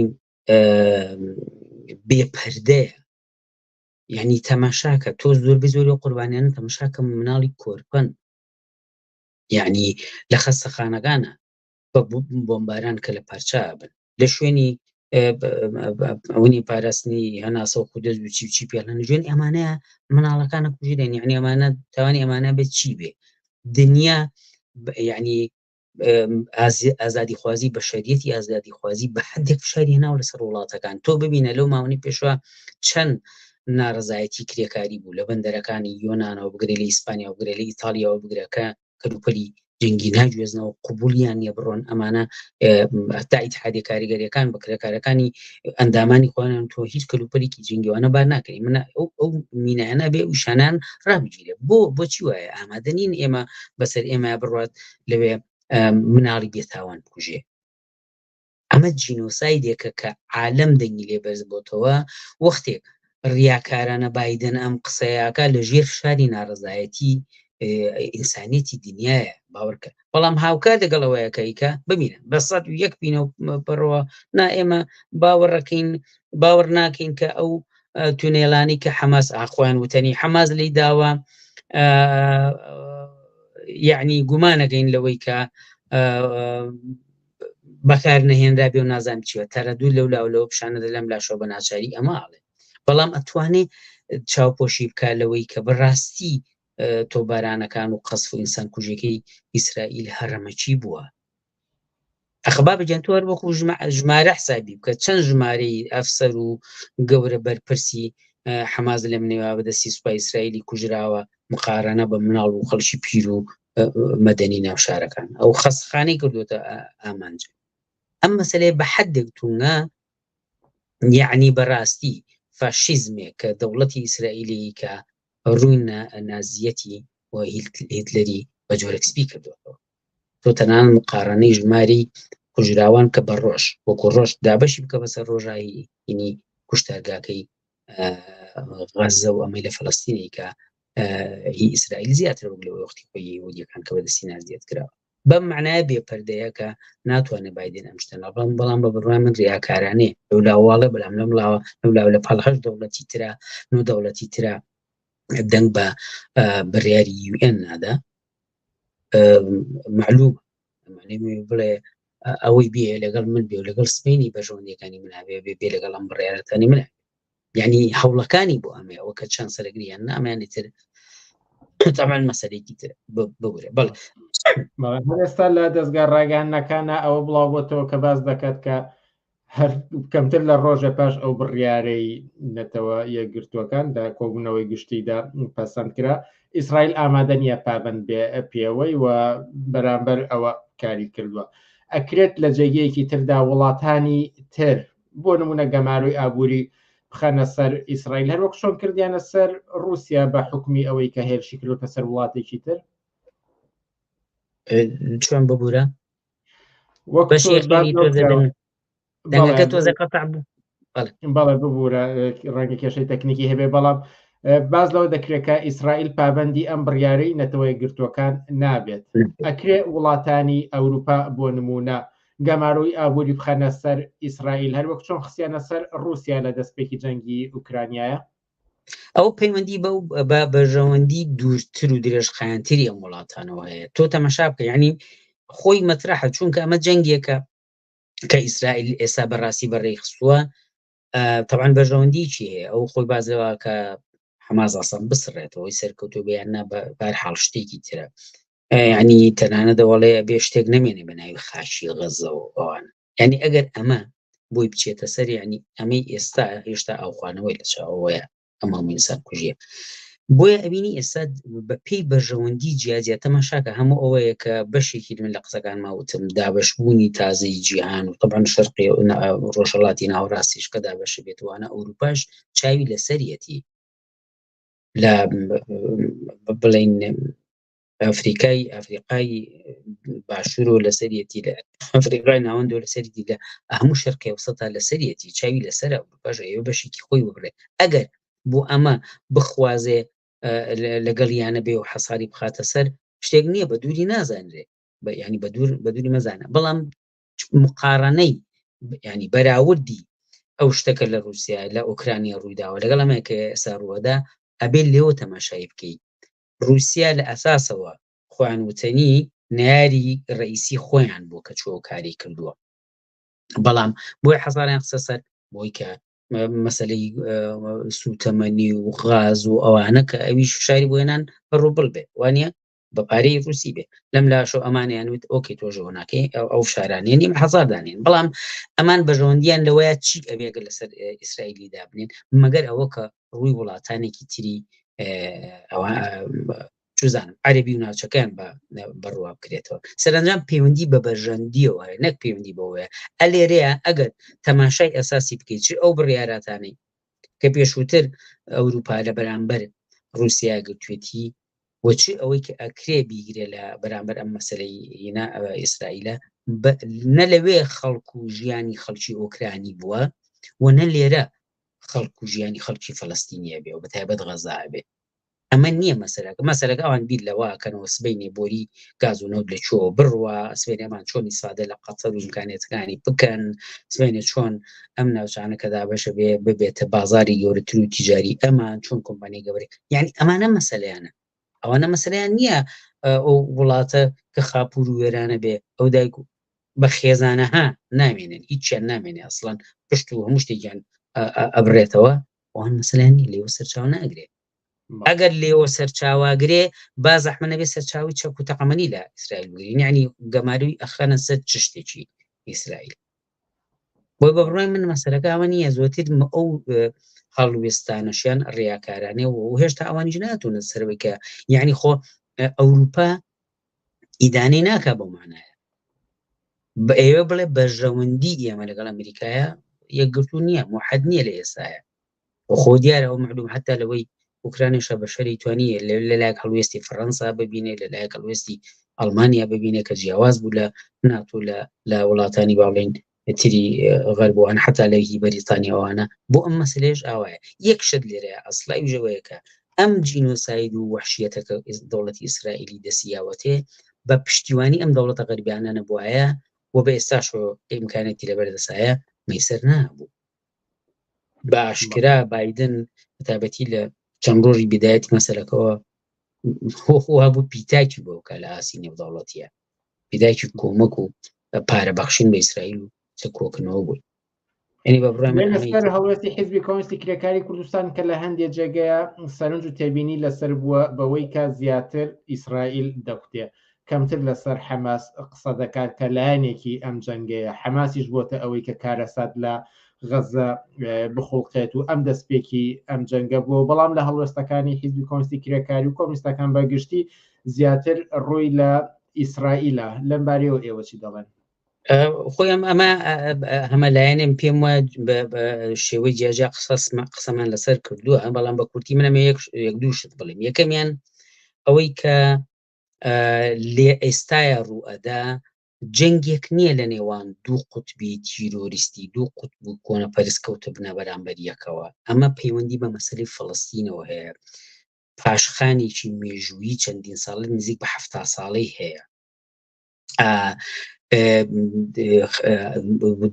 بێ پەردەیە یعنی تەماشاکە تۆ زۆر بە زۆری قوربانیان تەماشاکە مناڵی کۆرپەن یعنی لە خەستەخانەکانە بە بۆمباران کە لە پارچە بن لە شوێنی ئەوەنی پاراستنی هەناسە و خودەست و چی و چی پێڵەن ژێن ئەمانە مناڵەکانە کوژرێن یعنی ئەمانە تاوانی ئەمانە بێت چی بێ دنیا یعنی ئازادیخوازی بەشەریەتی ئازادیخوازی بە حدێک فشاری هێناوە لەسەر وڵاتەکان تۆ ببینە لەو ماونی پێشوە چەند ناڕزایەتی کرێکاری بوو لە بەندەرەکانی یۆناانەوە بگرێ لە ئیسپانیا و بگرێ لە ئیتالیاوە بگرە کە کەلوپەلی جەنگی ناگوێزنەوە قوبولیان نیە بڕۆن ئەمانە هەتا ئیتحادی کاریگەریەکان بە کرێکارەکانی ئەندامانی خۆیان تۆ هیچ کەلوپەلێکی جنگیوانە بار ناکەین من ئەو ئەو مینایانە بێ وشانان ڕابگیرێ بۆ بۆچی وایە ئامادە نین ئێمە بەسەر ئێمە بڕات لەوێ مناڵی بێتاوان بکوژێ ئەمە جینۆسایدێکە کە عالەم دەنگی لێ بەرز بۆتەوە وەختێک ڕیاکارانە بایدن ئەم قسەیەکە لە ژێر فشاری ناڕزایەتی ئینسانیەتی دنیاە باوەڕکە بەڵام هاوکار لەگەڵ ئەوەیە کە ئیکا ببینە بە 101 بینە بڕەوە نا ئێمە باوەڕەکەین باوەڕ ناکەین کە ئەو تونێلانی کە حەماس ئاخۆیان وتەنی حەماس لی داوە یعنی گومانەکەین لەوەی کە بەکار نەهێنرا بێ و نازانم چیوە تەرەدوو لەو لاو لەوە پیشانەدە لەم لاشەوە بە ناچاری ئەمە ئاڵێ بەڵام ئەتوانێ چاوپۆشی بکە لەوەی کە بەڕاستی تۆبارانەکان و قەسف و ئینسان کوژەکەی ئیسرائیل هەڕەمەکی بووە ئەخبا بگەن تۆ هەر وەکو ژمارە حسابی بکە چەند ژمارەی ئەفسەر و گەورە بەرپرسی حەماس لەم نێوە بەدەستی سوپای ئیسرائیلی کوژراوە مقارنە بە مناڵ و خەڵکی پیر و مەدەنی ناو شارەکان ئەو خەستخانەی کردوتە ئامانج ئەم مەسلەیە بە حدێک تونگە یعنی بەڕاستی فاشیزمێک کە دەوڵەتی ئیسرائیلی کە ڕووی نازیەتی و هیتلەری بە جۆرێک سپی کردوەوە تۆ تەنان مقارنەی ژماری کوژراوان کە بە ڕۆژ وەکو ڕۆژ دابەشی بکە بەسەر ڕۆژایی ئینی کوشتارگاکەی غەزە و ئەمەی لە فلستینی کە هی ئیسرائیل زیاتر وەک لەوەی وەختی خۆی یهودیەکان کە بەدەستی نازیەت کراوە بەم معنایە بێ پەردەیە کە ناتوانێت بایدن ئەم شتە نەڵم بەڵام بە بڕوای من ڕیاکارانێ لەو لاواڵێ بەڵام لەم لاوە لەو لاوە لە پاڵ هەشت دەوڵەتی ترا نۆ دەوڵەتی ترا دەنگ بە بڕیاری یوئێن نادا معلوم بڵێ ئەوەی بێ لەگەڵ من بێ و لەگەڵ سپینی بەژەوەندیەکانی من هەبێ بێ بێ لەگەڵ ئەم بڕیارەتانی من یعنی هەوڵەکانی بۆ ئەمێ ئەوە کە چەند سەرگریان نامیانی تر طبعا مەسەلێکی تر بگورە بەڵێ ئێستا لە دەستگا ڕاگەیاندنەکانە ئەوە بڵاو بۆتەوە کە باس دەکات کە هەر کەمتر لە ڕۆژە پاش ئەو بڕیارەی نەتەوە یەکگرتووەکان لە کۆبوونەوەی گشتیدا پەسەند کرا ئیسرائیل ئامادە نییە پابند بێ پێوەی و بەرامبەر ئەوە کاری کردووە ئەکرێت لە جێگەیەکی تردا وڵاتانی تر بۆ نمونە گەمارۆی ئابووری بخەنە سەر ئیسرائیل هەروەک چۆن کردیانە سەر رووسیا بە حکومی ئەوەی کە هێرشی کردوتە سەر وڵاتێکی تر چۆن ببوورە دەنگەکە تۆزە قەتع بوو بەڵێ ببوورە ڕەنگە کێشەی تەکنیکی هەبێ بەڵام باز لەوە دەکرێت کە ئیسرائیل پابندی ئەم بڕیارەی نەتەوەی گرتووەکان نابێت ئەکرێ وڵاتانی ئەوروپا بۆ نمونە گەمارۆی ئابووری بخەنە سەر ئیسرائیل هەروەک چۆن خستیانە سەر ڕووسیا لە دەستپێکی جەنگی ئوکرانیایە؟ ئەو پەیوەندی بەو بە بەرژەوەندی دوورتر و درێژخایەنتری ئەم وڵاتانەوە هەیە تۆ تەمەشا بکە یعنی خۆی مەترەحە چونکە ئەمە جەنگێکە کە ئیسرائیل ئێستا بەڕاستی بەڕێی خستووە تەبعەن بەرژەوەندیکی هەیە ئەو خۆی باز لەوە کە حەماس ئەسڵەن بسڕێتەوەی سەرکەوتو بێ یان نا بە هەرحاڵ شتێکی ترە یعنی تەنانە دەوەڵێ بێ شتێک نەمێنێ بە ناوی خاچی غەزە و ئەوان یعنی ئەگەر ئەمە بۆی بچێتە سەر یعنی ئەمەی ئێستا هێشتا ئاوخوانەوەی لە چاوەوەیە ئەم هەموو ئینسان کوژیە بۆیە ئەبینی ئێستا بە پێی بەرژەوەندی جیاجیا تەماشاکە هەموو ئەوەیە کە بەشێکی من لە قسەکان ماوتم دابەشبوونی تازەی جیهان و طبعا شەرقی ڕۆژهەڵاتی ناوەڕاستیش کە دابەش بێتوانە ئەوروپاش چاوی لەسەریەتی لە بڵین ئەفریقای ئەفریقای باشوور و لەسەریەتی لە ئەفریقای ناوەند و لەسەریەتی لە هەموو شەرقی ئەوسەتا لەسەریەتی چاوی لەسەر ئەوروپاش ئەوە بەشێکی خۆی ببڕێ ئەگەر بۆ ئەمە بخوازێ لەگەڵ یانە بێ و حەساری بخاتە سەر شتێک نییە بە دووری نازانرێ ینی بە دوور بە دووری مەزانە بەڵام مقارنەی ینی بەراوردی ئەو شتەکە لە رووسیا لە ئۆکرانیا ڕوویداوە لەگەڵ ئەمە کە ئێستا ڕووەدا ئەبێ لێوە تەماشایی بکەیت ڕووسیا لە ئەساسەوە خۆیان وتەنی نەیاری ڕئیسی خۆیان بووە کە چووە کاری کردووە بەڵام بۆی حەزاریان قسە سەر بۆی کە مەسلەی سوتەمەنی و غاز و ئەوانە کە ئەویش فشاری بۆێنان بە ڕوبڵ بێ وانە بە پارەی رووسی بێ لەم لاشۆ ئەمانیان وت ئۆکەی تۆژەوە ناکەی ئەو فشارانەیە نیم هەزاردانێن بەڵام ئەمان بەژەوەندیان لەوەیە چی ئەبێگە لەسەر ئیسرائیلی دابنێن مەگەر ئەوە کە ڕووی وڵاتانێکی تری ئەوە چزانم عەربی و ناوچەکەیان بە بەڕوا بکرێتەوە. سەرەنجام پەیوەندی بە بەرژەندیەوە هەیە نەک پەیوەندی بەوەیە ئەلێرەیە ئەگەر تەماشای ئەساسی بکەیت چ ئەو بڕیاراتانەی کە پێشووتر ئەوروپا لە بەرامبەر رووسیا گرتوێتی و چ ئەوەی کە ئەکرێ بیگرێ لە بەرامبەر ئەم مەسلەی هینا ئیسرائیلە نە لەوێ خەڵک و ژیانی خەڵکی ئۆکرانی بووە و نە لێرە خەڵک و ژیانی خەڵکی فەلەستینیە بێ و بە تایبەت غەزا بێ. ئەمە نییە مەسەلەکە مەسەلەکە ئەوان بیر لەوە کەنەوە سبەینێ بۆری گاز و نەوت لە کوێوە بڕوا سبەینێ ئەمان چۆن ئیسفادە لە قەتەر و ئیمکانیەتەکانی بکەن سبەینێ چۆن ئەم ناوچانە کە دابەشە بێ ببێتە بازاری گەورەتر و تیجاری ئەمان چۆن کۆمپانیای گەورە یعنی ئەمانە مەسەلەیانە ئەوانە مەسەلەیان نییە ئەو وڵاتە کە خاپور و وێرانە بێ ئەو دایک و بە خێزانەها نامێنن هیچیان نامێنێ ئەسڵەن پشت و هەموو شتێکیان ئەبرێتەوە ئەوان مەسەلەیان نییە لێوە سەرچاوە ناگرێ ئەگەر لێوە سەرچاواگرێ با زەحمە نەبێ سەرچاوی چەک و تەقەمەنی لە ئیسرائیل بگرین یعنی گەماروی ئەخەنە سەر چ شتێکی ئیسرائیل بۆی بە بڕوای من مەسەلەکە ئەوە نییە زۆرتر ئەو هەڵوێستانەشیان ڕیاکارانێ و هێشتا ئەوانیش ناتونە سەرەوەی کە یعنی خۆ ئەوروپا ئیدانەی ناکا بەو مانایە بە ئێوە بڵێ بەرژەوەندی ئێمە لەگەڵ ئەمریکایە یەکگرتوو نییە موحەد نییە لە ئێستاە خۆ دیارە ئەو معلوم حتا لەوەی ئۆکرانیشە بە شەری توانیە لەلایەک هەڵوێستی فەڕەنسا ببینێ لەلایەک هەڵوێستی ئەڵمانیا ببینێ کە جیاواز بوو لە ناتۆ لە لە وڵاتانی باڵین تری غەربووان حتا لە هی بەریتانیاوانە بۆ ئەم مەسلێش ئاوایە یەک شت لێرەیە ئەسڵی ژەوەیەکە ئەم جینۆساید و وەحشیەتە کە دەوڵەتی ئیسرائیلی دەسیاوەتێ بە پشتیوانی ئەم دەوڵەتە غەربیانە نەبوایە و بە ئێستاشەوە ئیمکانێتی لەبەردەسایە مەیسەر نابوو. بە ئاشکرا بایدن بەتایبەتی لە چەند ڕۆژی بدایەتی مەسەلەکەوە هەبوو پیتاکی بۆ کە لە ئاسی نێودەوڵەتیە پیداکی کۆمەک و پارە بەخشین بە ئیسرائیل و چە کۆکنەوە بووی یعنی بە بڕای من لەسەر هەڵوێستی حیزبی کۆمۆنیستی کرێکاری کوردستان کە لە هەندێ جێگەیە سەرنج و تێبینی لەسەر بووە بەوەی کە زیاتر ئیسرائیل دەکوتێ کەمتر لەسەر حەماس قسە دەکات کە لایەنێکی ئەم جەنگەیە، حەماسیش بۆتە ئەوەی کە کارەسات لە غەزە بخوڵقێت و ئەم دەستپێکی ئەم جەنگە بووە، بەڵام لە هەڵوێستەکانی حیزبی کۆمۆنیستی کرێکاری و کۆمۆنیستەکان بە گشتی زیاتر ڕووی لە ئیسرائیلە، لەم بارەیەوە ئێوە چی دەڵێن؟ خۆی ئەم ئەمە هەمە لایەنێم پێم وایە بە شێوەی جیاجیا قسەسمە قسەمان لەسەر کردووە، بەڵام بە کورتی منەمە یەک یەک دوو شت بڵێم. یەکەمیان ئەوەی کە لێ ئێستایا ڕووئەدا جەنگێک نییە لە نێوان دوو قوتبی تیرۆریستی دوو قوتب و کۆنەپەرست کەوتبنە بەرامبەر یەکەوە ئەمە پەیوەندی بە مەسەلەی فەڵەستینەوە هەیە پاشخانێکی مێژوویی چەندین ساڵە نزیک بە 70 ساڵەی هەیە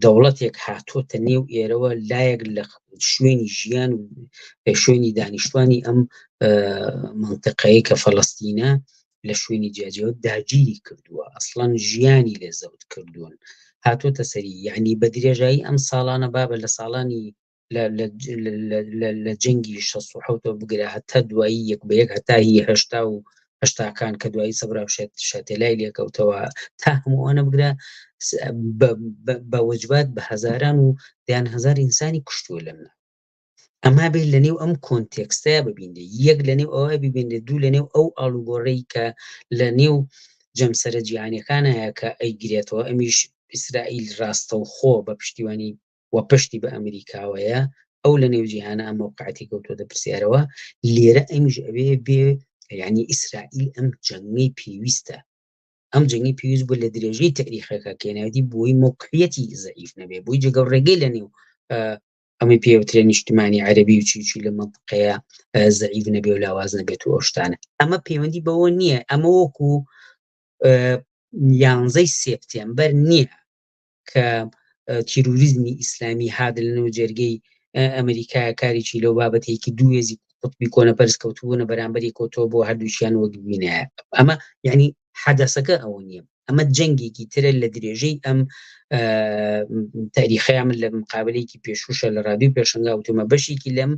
دەوڵەتێک هاتۆتە نێو ئێرەوە لایەک لە شوێنی ژیان و شوێنی دانیشتوانی ئەم منطقەیە کە فەلەستینە لە شوێنی جیاجیەوە داگیری کردووە ئەسڵەن ژیانی لێ زەوت کردوون هاتۆتە سەری یعنی بە درێژایی ئەم ساڵانە بابە لە ساڵانی لە جەنگی 16 بگرە هەتا دوایی یەک بە یەک هەتا هی هەشتا و هەشتاکان کە دوایی سەبرا شەتێلای لێکەوتەوە تا هەموو ئەوانە بگرە بە وەجبات بە هەزاران و دەیان هەزار ئینسانی کوشتووە لەم ئەما بێت لە نێو ئەم کۆنتێکستەیە ببینێ یەک لە نێو ئەوە ببینێ دوو لە نێو ئەو ئاڵوگۆڕەی کە لە نێو جەمسەرە جیهانیەکان هەیە کە ئەیگرێتەوە ئەمیش ئیسرائیل ڕاستەوخۆ بە پشتیوانی و پشتی بە ئەمریکاوەیە ئەو لە نێو جیهانە ئەم مەوقعەتی کەوتۆتە پرسیارەوە لێرە ئەمیش ئەوێ بێ یعنی ئیسرائیل ئەم جەنگەی پێویستە ئەم جەنگی پێویست بوو لە درێژەی تاریخەکە کێناوی بۆی مۆقعیەتی زەعیف نەبێ بۆی جێگە ڕێگەی لە نێو ئەمەی پێوترێ نیشتمانی عەربی و چی چی لە منطقەیە زەعیف نەبێ و لاواز نەبێت و ئەو شتانە ئەمە پەیوەندی بەوە نییە ئەمە وەکو یانزەی سێپتێمبەر نییە کە تیرۆریزمی ئیسلامی هات لە نێو جەرگەی ئەمریکا کارێکی لەو بابەتێکی دوو هێزی قوتبی کۆنەپەرست کەوتبوونە بەرامبەری کەوتەوە بۆ هەردووکیان وەک بینایە ئەمە یعنی حەدەسەکە ئەوە نییە ئەمە جەنگێکی ترە لە درێژەی ئەم تاریخەیە من لە مقابلەیەکی پێشوشە لە رادیو پێشنگا وتومە بەشێکی لەم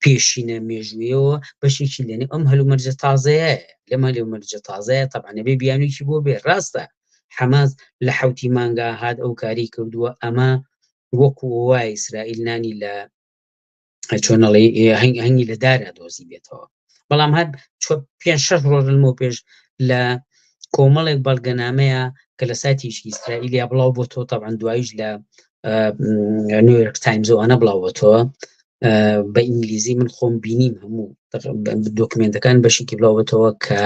پێشینە مێژوویەوە بەشێکی لەنێ ئەم هەلومەرجە تازەیە لەم هەلومەرجە تازەیە تەبعەن ئەبێ بیانوویەکی بۆ بێ ڕاستە حەماس لە حەوتی مانگا هات ئەو کاری کردووە ئەمە وەکو وای ئیسرائیل نانی لە چۆنەڵی هەنگی لە دارا دۆزی بێتەوە. بەڵام هەر پێ شەش ڕۆژ لەمەو پێش لە کۆمەڵێک بەڵگەنامەیە کە لە سایتێکی ئیسرائیلیا بڵاو بۆ تۆ تەبعەن دواییش لە نیویۆرک تایمزەوەە بڵاو بۆتەوە بە ئینگلیزی من خۆم بینیم هەموو دۆکمنتەکان بەشێکی بڵاوبێتەوە کە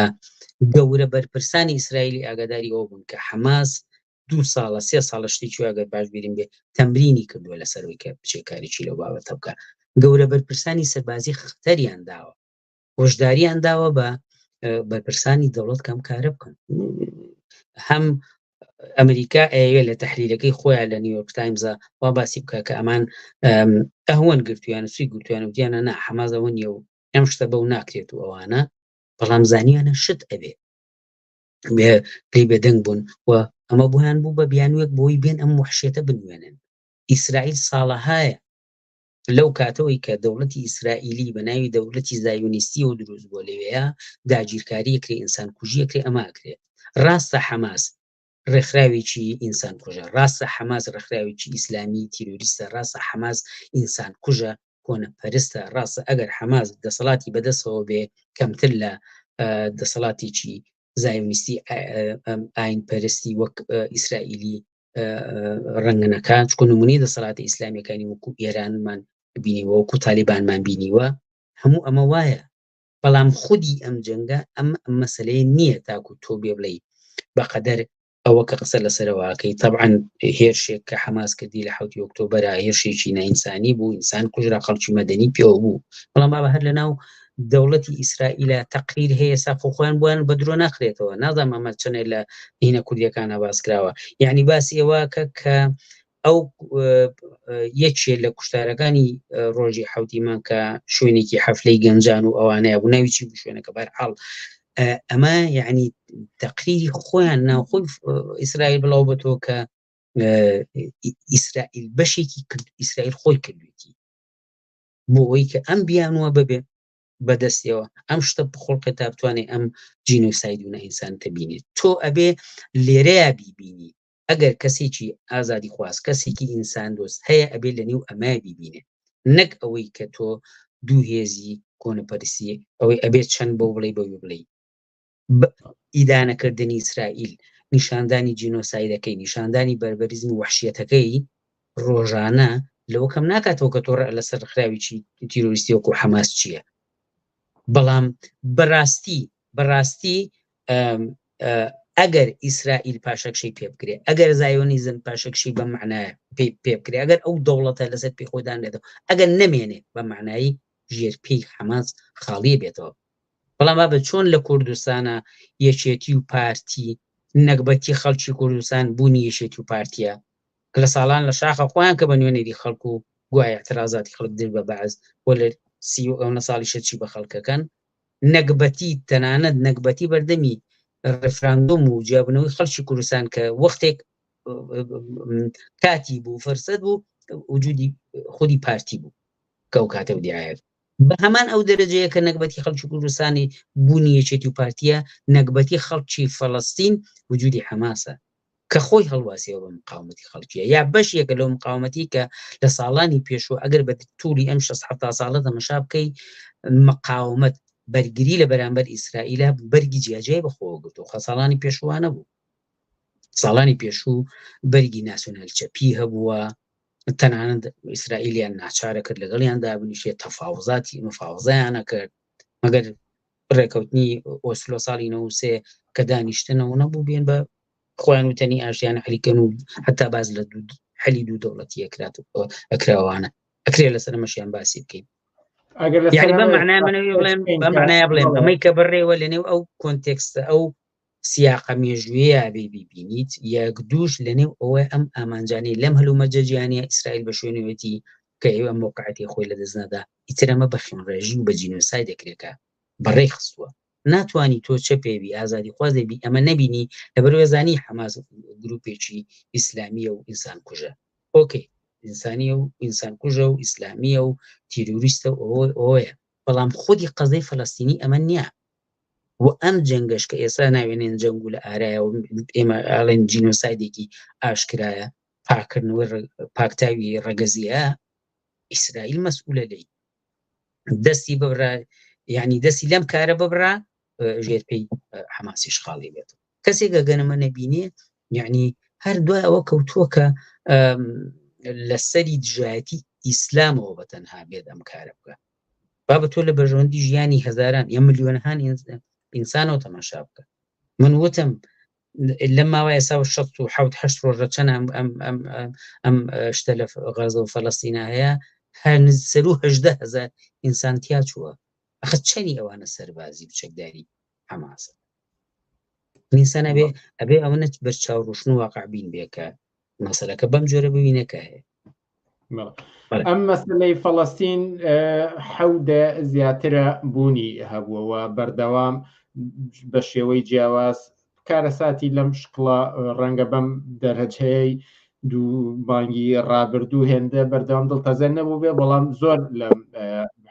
گەورە بەرپرسانی ئیسرائیلی ئاگاداری ئەوە بوون کە حەماس دوو ساڵە سێ ساڵە شتێکی ئەگەر باش بیرم بێ تەمرینی کردووە لەسەرەوەی کە بچێ کارێکی لەو بابەتە بکە گەورە بەرپرسانی سەربازی خەتەریان داوە هۆشداریان داوە بە بەرپرسانی دەوڵەت کەم کارە بکەن هەم ئەمریکا ئەیەوێ لە تحلیلەکەی خۆیان لە نیویۆرک تایمزە وا باسی بکە کە ئەمان ئەهوەن گرتویان سوی گرتویان و دیانە نا حەمازەوە نیە و ئەم شتە بەو ناکرێت و ئەوانە بەڵام زانیانە شت ئەبێ پێی بێدەنگ بوون و ئەمە بۆیان بوو بە بیانوێک بۆی بێن ئەم وحشێتە بنوێنن ئیسرائیل ساڵەهایە لەو کاتەوەی کە دەوڵەتی ئیسرائیلی بە ناوی دەوڵەتی زایۆنیستیەوە دروست بووە لەوێیە داگیرکاری ئەکرێ ئینسان کوژی ئەکرێ ئەمە ئەکرێ ڕاستە حەماس ڕێکخراوێکی ئینسان کوژە ڕاستە حەماس ڕێکخراوێکی ئیسلامی تیرۆریستە ڕاستە حەماس ئینسان کوژە کۆنە پەرستە ڕاستە ئەگەر حەماس دەسەڵاتی بەدەستەوە بێ کەمتر لە دەسەڵاتێکی زایۆنیستی ئاین پەرستی وەک ئیسرائیلی ڕەنگەنەکان چکە نمونەی دەسەڵاتی ئیسلامیەکانی وەکو ئێرانمان بینیوە وەکو تالیبانمان بینیوە هەموو ئەمە وایە بەڵام خودی ئەم جەنگە ئەم مەسلەیە نییە تاکو تۆ بێ بڵێ بەقەدەر ئەوە کە قسە لەسەرەوەکەی طبعا هێرشێک کە حەماس کردی لە حوتی ئۆکتۆبەرە هێرشێکی نائینسانی بوو ئینسان کوژرا خەڵکی مەدەنی پێوە بوو بەڵام بابە هەر لە ناو دەوڵەتی ئیسرائیلە تەقریر هەیە سا خۆ خۆیان بۆیان بە درۆ ناخرێتەوە نازانم ئەمە چەنێ لە هینە کوردیەکانە باس کراوە یعنی باسی ئەوە کە کە ئەو یەکێ لە کوشتارەکانی ڕۆژی حوتیمان کە شوێنێکی حەفلەی گەنجان و ئەوانەیە بوو ناوی چی بوو شوێنەکە بەرحاڵ ئەمە یعنی تەقریری خۆیان ناوخۆی ئیسرائیل بڵاو بەتەوە کە ئیسرائیل بەشێکی کرد ئیسرائیل خۆی کردوێتی بۆ ئەوەی کە ئەم بیانووە ببێ بەدەستیەوە ئەم شتە بخڵقێ تا بتوانێت ئەم جینۆساید و نائینسانتە بینێت تۆ ئەبێ لێرەیە بیبینی ئەگەر کەسێکی ئازادی خواز کەسێکی ئینسان دۆست هەیە ئەبێ لە نێو ئەمە بیبینێ نەک ئەوەی کە تۆ دوو هێزی کۆنەپەرستی ئەوەی ئەبێت چەند بەو بڵێ بەوی بڵێ ئیدانەکردنی ئیسرائیل نیشاندانی جینۆسایدەکەی نیشاندانی بەربەریزم و وەحشیەتەکەی ڕۆژانە لەوە کەم ناکاتەوە کە تۆ لەسەر ڕێکخراوێکی تیرۆریستی وەکو حەماس چییە بەڵام بەڕاستی بەڕاستی ئەگەر ئیسرائیل پاشەکشەی پێ بکرێ ئەگەر زایۆنیزم پاشەکشی بە معنایە پێ پێ بکرێ ئەگەر ئەو دەوڵەتە لەسەر پێی خۆدان بێتەوە ئەگەر نەمێنێ بە معنایی ژێر پێی حەماس خاڵیە بێتەوە بەڵام بابە چۆن لە کوردستانە یەکێتی و پارتی نەگبەتی خەڵکی کوردستان بوونی یەکێتی و پارتیە کە لە ساڵان لە شاخە خۆیان کە بە نوێنەری خەڵک و گوایە اعترازاتی خەڵک در بە بەعس و لە سی و ئەونە ساڵیشە چی بە خەڵکەکەن نەگبەتی تەنانەت نەگبەتی بەردەمی ڕفراندۆم و جیابوونەوەی خەڵکی کوردستان کە وەختێک کاتی بوو فرسەت بوو وجودی خودی پارتی بوو کە ئەو کاتە و دیعاەت بە هەمان ئەو دەرەجەیە کە نەگبەتی خەڵکی کوردستانی بوونی یەکێتی و پارتیە نەگبەتی خەڵکی فەڵەستین وجودی حەماسە کە خۆی هەڵواسیەوە بە مقاومەتی خەڵکیە یا بەشێکە لەو مقاومەتی کە لە ساڵانی پێشوو ئەگەر بە تولی ئەم 6 70 ساڵە تەمەشا بکەی مقاومەت بەرگری لە بەرامبەر ئیسرائیلە بەرگی جیاجیای بەخۆوە گرتو خە ساڵانی پێشووانە بوو ساڵانی پێشوو بەرگی ناسیۆنال چەپی هەبووە تەنانەت ئیسرائیلیان ناچارە کرد لەگەڵیان دابنیشێ تەفاوزاتی مفاوزەیانە کرد مەگەر ڕێکەوتنی ئۆسلۆ ساڵی 93 کە دانیشتنەوە نەبوو بێن بە خۆیان وتەنی ئاشتیانە حلیکەن و حتا باز لە حەلی دوو دەوڵەتی ئەکرات ئەکراوانە ئەکرێ لەسەر ئەمەشیان باسی بکەین یعنی بە معنای منەوەی بڵێم بە معنای بڵێم ئەمەی کە بڕێوە لەنێو ئەو کۆنتێکستە ئەو سیاقە مێژوویەیا بێی بیبینیت، یەک دووش لەنێو ئەوەی ئەم ئامانجانەی لەم هەلومەرجە جیهانیە ئیسرائیل بە شوێنەوەیەتی کە ئێوە ئەم مەوقعەتی خۆی لەدەست نەدا، ئیتر ئەمە بە خوێنڕێژی و بە جینۆساید دەکرێت کە بەڕێی خستووە. ناتوانی تۆ چەپێ بی، ئازادیخوازێ بی ئەمە نەبینی، لەبەرئەوەی زانی حەماس گروپێکی ئیسلامیە و ئینسانکوژە. ئۆکەی ئینسانیە و ئینسانکوژە و ئیسلامیە و تیرۆریستە و ئەوە ئەوەیە، بەڵام خودی قەزەی فەلەستینی ئەمە نیە. و ئەم جەنگەش کە ئێستا ناوێنێن جەنگ و لە ئارایە و ئێمە ئاڵێن جینۆسایدێکی ئاشکرایە پاکردنەوەی پاکتاوی ڕەگەزیە ئیسرائیل مەسئولە لێی دەستی ببرا. یعنی دەستی لەم کارە ببرا ژێر پێی حەماسیش خاڵی بێت کەسێک گەنمە نەبینێ یعنی هەر دوای ئەوە کەوتووە کە لەسەری دژایەتی ئیسلامەوە بە تەنها بێت ئەم کارە بکە بابە تۆ لە بەرژەوەندی ژیانی هەزاران یا ملیۆنەهان ئینسانەوە تەماشا بکە من وتم لەم ماوە ئێستا و 67 هەشت ڕۆژە چەند ئەم ئەم ئەم ئەم شتە لە غەزە و فەلەستینا هەیە هەر سەر و 18 هزار ئینسان تیا چووە ئەخە چەنی ئەوانە سەربازی و چەکداری حەماسە ئینسان ئەبێ ئەبێ ئەوە بەرچاو ڕوشن و واقع بین بێ کە مەسەلەکە بەم جۆرە ببینە کە هەیە ئەم مەسلەی فەڵەستین حەودە زیاترە بوونی هەبووەوە بەردەوام بە شێوەی جیاواز کارەساتی لەم شکڵە ڕەنگە بەم دەرەجەیەی دوو بانگی ڕابردوو هێندە بەردەوام دڵتەزێن نەبوو بێ بەڵام زۆر لەم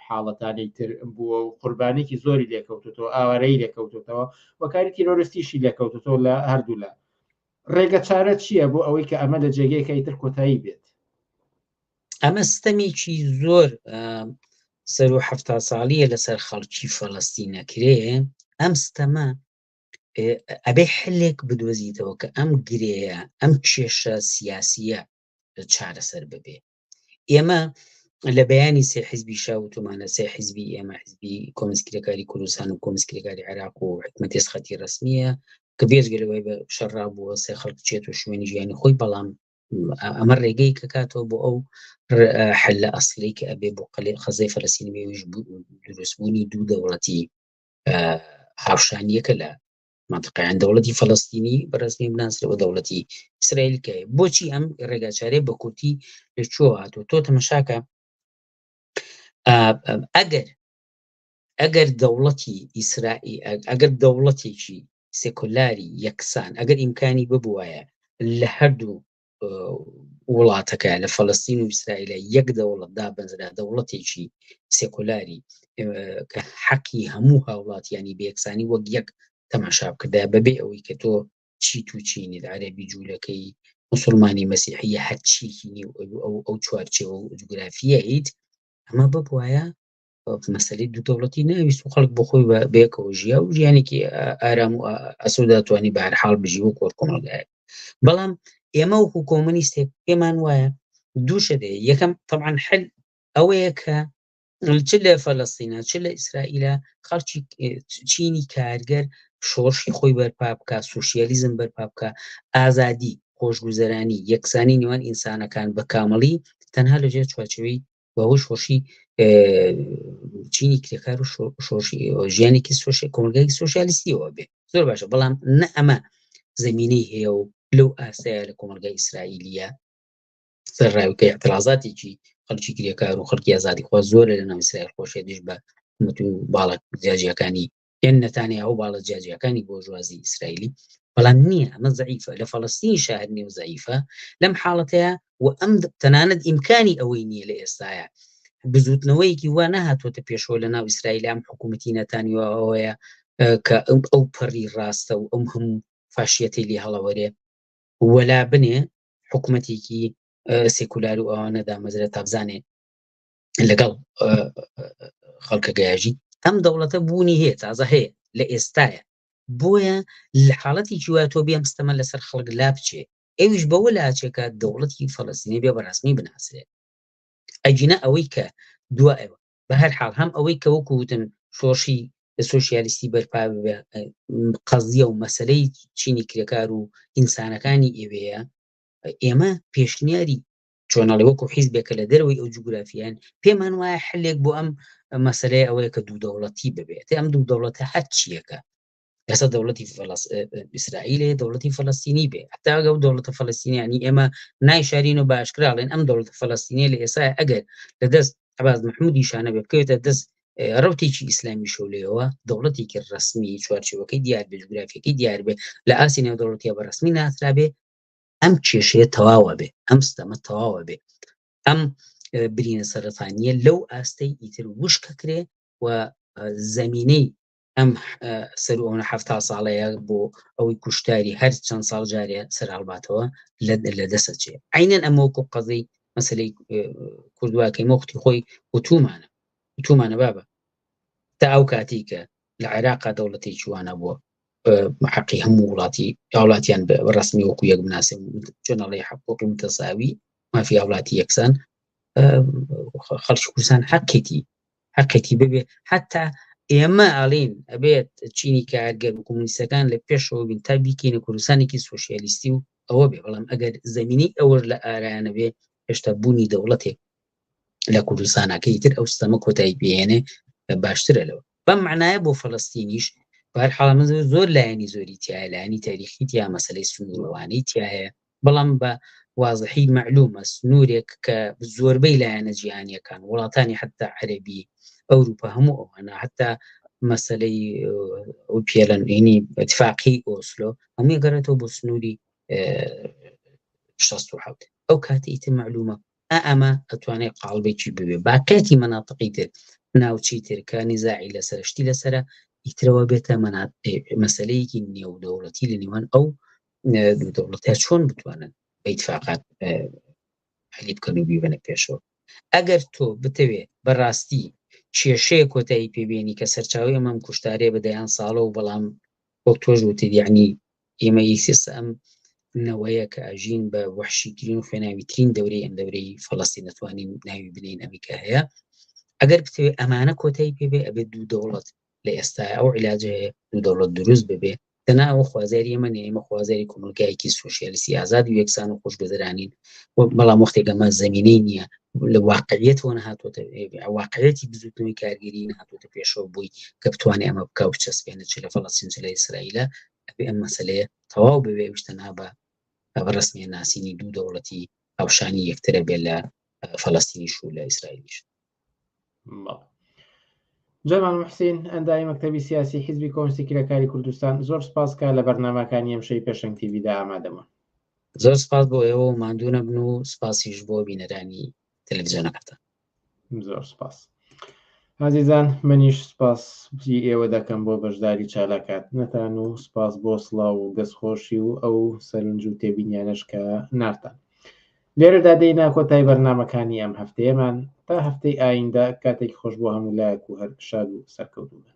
حاڵەتانی تر بووە و قوربانێکی زۆری لێکەوتوتەوە ئاوارەی لێکەوتوتەوە وەکاری تیرۆرستیشی لێکەوتوتەوە لە هەردوولا ڕێگە چارە چییە بۆ ئەوەی کە ئەمە لە جێگەیەکە ئیتر کۆتایی بێت؟ ئەمە ستەمێکی زۆر سەر و ه ساڵیە لەسەر خەڵکی فەلەستین نەکرێ ئەم ستەمە ئەبێ حلێک بدۆزیتەوە کە ئەم گرێیە ئەم کێشە سیاسیە چارەسەر ببێ ئێمە لە بەیانی سێ حزبی شا وتومانە سێ حزبی ئێمە حزبی کۆمۆنیست کرێکاری کوردستان و کۆمۆنیست کرێکاری عێراق و حکومەتی خەتی ڕسمیە کە بێجگە لەوەی بە شەڕا بووە سێ خەڵک چێت و شوێنی ژیانی خۆی بەڵام ئەمە ڕێگەی کە کاتەوە بۆ ئەو حل ئەسلی کە ئەبێ بۆ قەلێ خەزەی فەلەستین بێویش دروستبوونی دوو دەوڵەتی هاوشانیەکە لە منطقەیان دەوڵەتی فەلەستینی بەرەسمی بناسرێ و دەوڵەتی ئیسرائیل کە بۆچی ئەم ڕێگاچارەیە بە کورتی لە کوێوە هاتووە تۆ تەمەشاکە ئەگەر ئەگەر دەوڵەتی ئیسرائیل ئەگەر دەوڵەتێکی سێکۆلاری یەکسان ئەگەر ئیمکانی ببوایە لە هەردوو وڵاتەکە لە فەلەستین و ئیسرائیلە یەک دەوڵەت دابنرا دەوڵەتێکی سێکۆلاری کە حەقی هەموو هاوڵاتیانی بەیەکسانی وەک یەک تەماشا بکردایە بەبێ ئەوەی کە تۆ چی تو چینیت عەربی جوولەکەی مسلمانی مەسیحیە هەرچیەکی نێو ئەو ئەو چوارچێوە و جوگرافیەیت ئەمە ببوایە مەسەلەی دوو دەوڵەتی ناویست و خەڵک بۆ خۆی بەیەکەوە ژیا و ژیانێکی ئارام و ئاسودا توانی بە هەر حاڵ بژی وەک وەک کۆمەڵگایەک بەڵام ئێمە وەکو کۆمۆنیستێک پێمان وایە دوو شت هەیە یەکەم طبعا حل ئەوەیە کە چ لە فەلەستینە چ لە ئیسرائیلە خەڵکی چینی کارگەر شۆڕشی خۆی بەرپا بکە سوسیالیزم بەرپا بکە ئازادی خۆشگوزەرانی یەکسانی نێوان ئینسانەکان بە کامڵی تەنها لەژێر چوارچێوەی بەهۆی شۆڕشی چینی کرێکار و شۆڕشی ژیانێکی سۆشی کۆمەڵگای سۆسیالیستیەوە بێ زۆر باشە بەڵام نە ئەمە زمینەی هەیە و لەو ئاسایە لە کۆمەڵگای ئیسرائیلیە سەرڕاوکە اعترازاتێکی خەڵکی کرێکار و خەڵکی ئازادی خوا زۆرە لە ناو ئیسرائیل خۆشێ دژ بە حکومەت و باڵە جیاجیاکانی یان نەتانیاهۆ باڵە جیاجیاکانی بۆرژوازی ئیسرائیلی بەڵام نییە ئەمە زەعیفە لە فەڵستین شاهد نیە و زەعیفە لەم حاڵەتەیە و ئەم تەنانەت ئیمکانی ئەوەی نییە لە ئێستاە بزوتنەوەیەکی وا نەهاتوەتە پێشەوە لە ناو ئیسرائیل ئەم حکوومەتی نەتانیاهۆیە کە ئەم ئەو پەڕی ڕاستە و ئەم هەموو فاشیەتی لێ هەڵەوەرێ وەلا بنێ حکوومەتێکی سێکولار و ئەوانە دامەزرێت تا بزانێ لەگەڵ خەڵکە گەیاژی ئەم دەوڵەتە بوونی هەیە تازە هەیە لە ئێستاە بۆیە لە حاڵەتی وایە تۆ بێم ستەمە لەسەر خەڵک لا بچێ ئەویش بەوە لاچێکە دەوڵەتی فەلەستینی بێ بەڕسمی بناسرێت ئەگینا ئەوەی کە دوایەوە بە هەر حاڵ هەم ئەوەی کە وەکو وتن شۆڕشی سۆسیالیستی بەرپا قەزیە و مەسلەی چینی کرێکار و ئینسانەکانی ئێوەیە ئێمە پێشنیاری چۆنەڵێ وەکو حیزبێکە لە دەرەوەی ئەو جوگرافیان پێمان وایە حلێک بۆ ئەم مەسلەیە ئەوەیە کە دوو دەوڵەتی ببێت ئەم دوو دەوڵەتە هەر چیەکە ئێستا دەوڵەتی ئیسرائیلێ دەوڵەتی فلستینی بێ حتا ئەو دەوڵەتە فلستینیانی ئێمە نایشارین و باشکراڵێن ئەم دەوڵەتە فلستینیە لە ئێستا ئەگەر لە دەست عباس محمودی شانە بێ بکەوێتە دەست ڕوتێکی ئیسلامی شۆلەوە دەوڵەتێکی ڕسمی چوارچێوەکەی دیار بێ جوگرافیەکەی دیار بێ لە ئاسی نێودەوڵەتیە بە ڕسمی ناسرابێ ئەم کێشەیە تەواوە بێ ئەم ستەمە تەواوە بێ ئەم برینە سەرەتانیە لەو ئاستەی ئیتر وشکەکرێ و زمینەی ئەم سەر ئەوە ه ساڵەیە بۆ ئەوەی کوشتاری هەر چەند ساڵ جارێ سەر هەڵباتەوە لە دەسە چێ عینەن ئەمە وەکو قەزەی مەسلەی کوردواکەی مۆختی خۆی وتومانە وتومانە بابە. تا ئەو کاتی کە لە عێراقا دەوڵەتێکی وانە بووە حەقی هەموو وڵاتی هاوڵاتیان بە ڕسمی وەکو یەک بناسن چۆنەڵی حقوقی متەساوی مافی هاوڵاتی یەکسان خەڵکی کوردستان حەقێتی حەقێتی ببێ حتا ئێمە ئەڵین ئەبێت چینی کارگەر و کۆمۆنیستەکان لە پێشەوە بین تا بیکەینە کوردستانێکی سۆسیالیستی و ئەوە بێ بەڵام ئەگەر زمینەی ئەوەش لە ئارایانە بێ هێشتا بوونی دەوڵەتێک لە کوردستانەکەی تر ئەو ستەمە کۆتایی پێهێنێ باشترە لەوە بەم معنایە بۆ فەلەستینیش بەهەر حاڵ من زۆر لایەنی زۆری تایە لایەنی تاریخی تیا مەسلەی سنووروانەی تایە بەڵام بە وازحی مەعلومە سنوورێک کە زۆربەی لایەنە جیهانیەکان وڵاتانی حتا عەربی ئەوروپا هەموو ئەوانە حتا مەسلەی ئەو پێلەن ینی اتفاقی ئۆسلۆ هەمووی گەڕێتەوە بۆ سنووری 67 ئەو کاتی ئیتر معلومە ئا ئەمە ئەتوانێت قاڵبێکی ببێ باقیاتی مەناتقی تر ناوچەی تر کە نیزاعی لەسەر شتی لەسرە ئیترەوە بێتە مەسلەیەکی نێودەوڵەتی لە نێوان ئەو دوو دەوڵەتە چۆن بتوانن بە ئیتفاقات حلی بکەن و بیبەنە پێشەوە ئەگەر تۆ بتەوێ بەڕاستی کێشەیە کۆتایی پێبێنی کە سەرچاوی ئەمەم کوشتارەیە بە دەیان ساڵە و بەڵام وەک تۆش وتت یعنی ئێمە ئیسێستا ئەم نەوەیە کە ئەژین بە وەحشیترین و خوێناویترین دەورەی ئەم دەورەی فەڵەستین دەتوانین ناوی بنین ئەمریکا هەیە ئەگەر بتەوێت ئەمانە کۆتایی پێبێ ئەبێت دوو دەوڵەت لە ئێستا ئەو عیلاجە هەیە دوو دەوڵەت دروست ببێ دەنا ئەوە خوازیاری ئێمە نیە ئێمە خوازیاری کۆمەڵگایەکی سوسیالیستی ئازاد و یەکسان و خۆشگوزەرانین بەڵام وەختێک ئەمە زمینەی نییە لە واقعیەتەوە نەهاتووەتە واقعیەتی بزوتنەوەی کارگەری نەهاتووەتە پێشەوە بووی کە بتوانێت ئەمە بکا و بچەسپێنێت چ لە فەڵەستین چ لە ئیسرائیلە ئەبێ ئەم مەسەلەیە تەواو ببێ ئەویش تەنها بە بە ڕەسمیە ناسینی دوو دەوڵەتی هاوشانی یەکترە بێ لە فەڵەستینیش و لە ئیسرائیلیش. جەمال محسین ئەندامی مەکتەبی سیاسی حیزبی کۆمۆنیستی کرێکاری کوردستان زۆر سپاس کە لە بەرنامەکانی ئەمشەوی پێشەنگ تیڤیدا ئامادەبوون. زۆر سپاس بۆ ئێوە و ماندوو نەبن و سپاسیش بۆ بینەرانی تەلەڤیزیۆنەکەتان. زۆر سپاس. ئازیزان منیش سپاسی ئێوە دەکەم بۆ بەشداری چالاکاتنەتان و سپاس بۆ سڵاو و دەستخۆشی و ئەو سەرنج و تێبینیانەش کە نارتان. لێرەدا دێینە کۆتای بەرنامەکانی ئەم هەفتەیەمان، تا هەفتەی ئایندە کاتێکی خۆش بۆ هەموو لایەک و هەر شاد و سەرکەوتوو بن.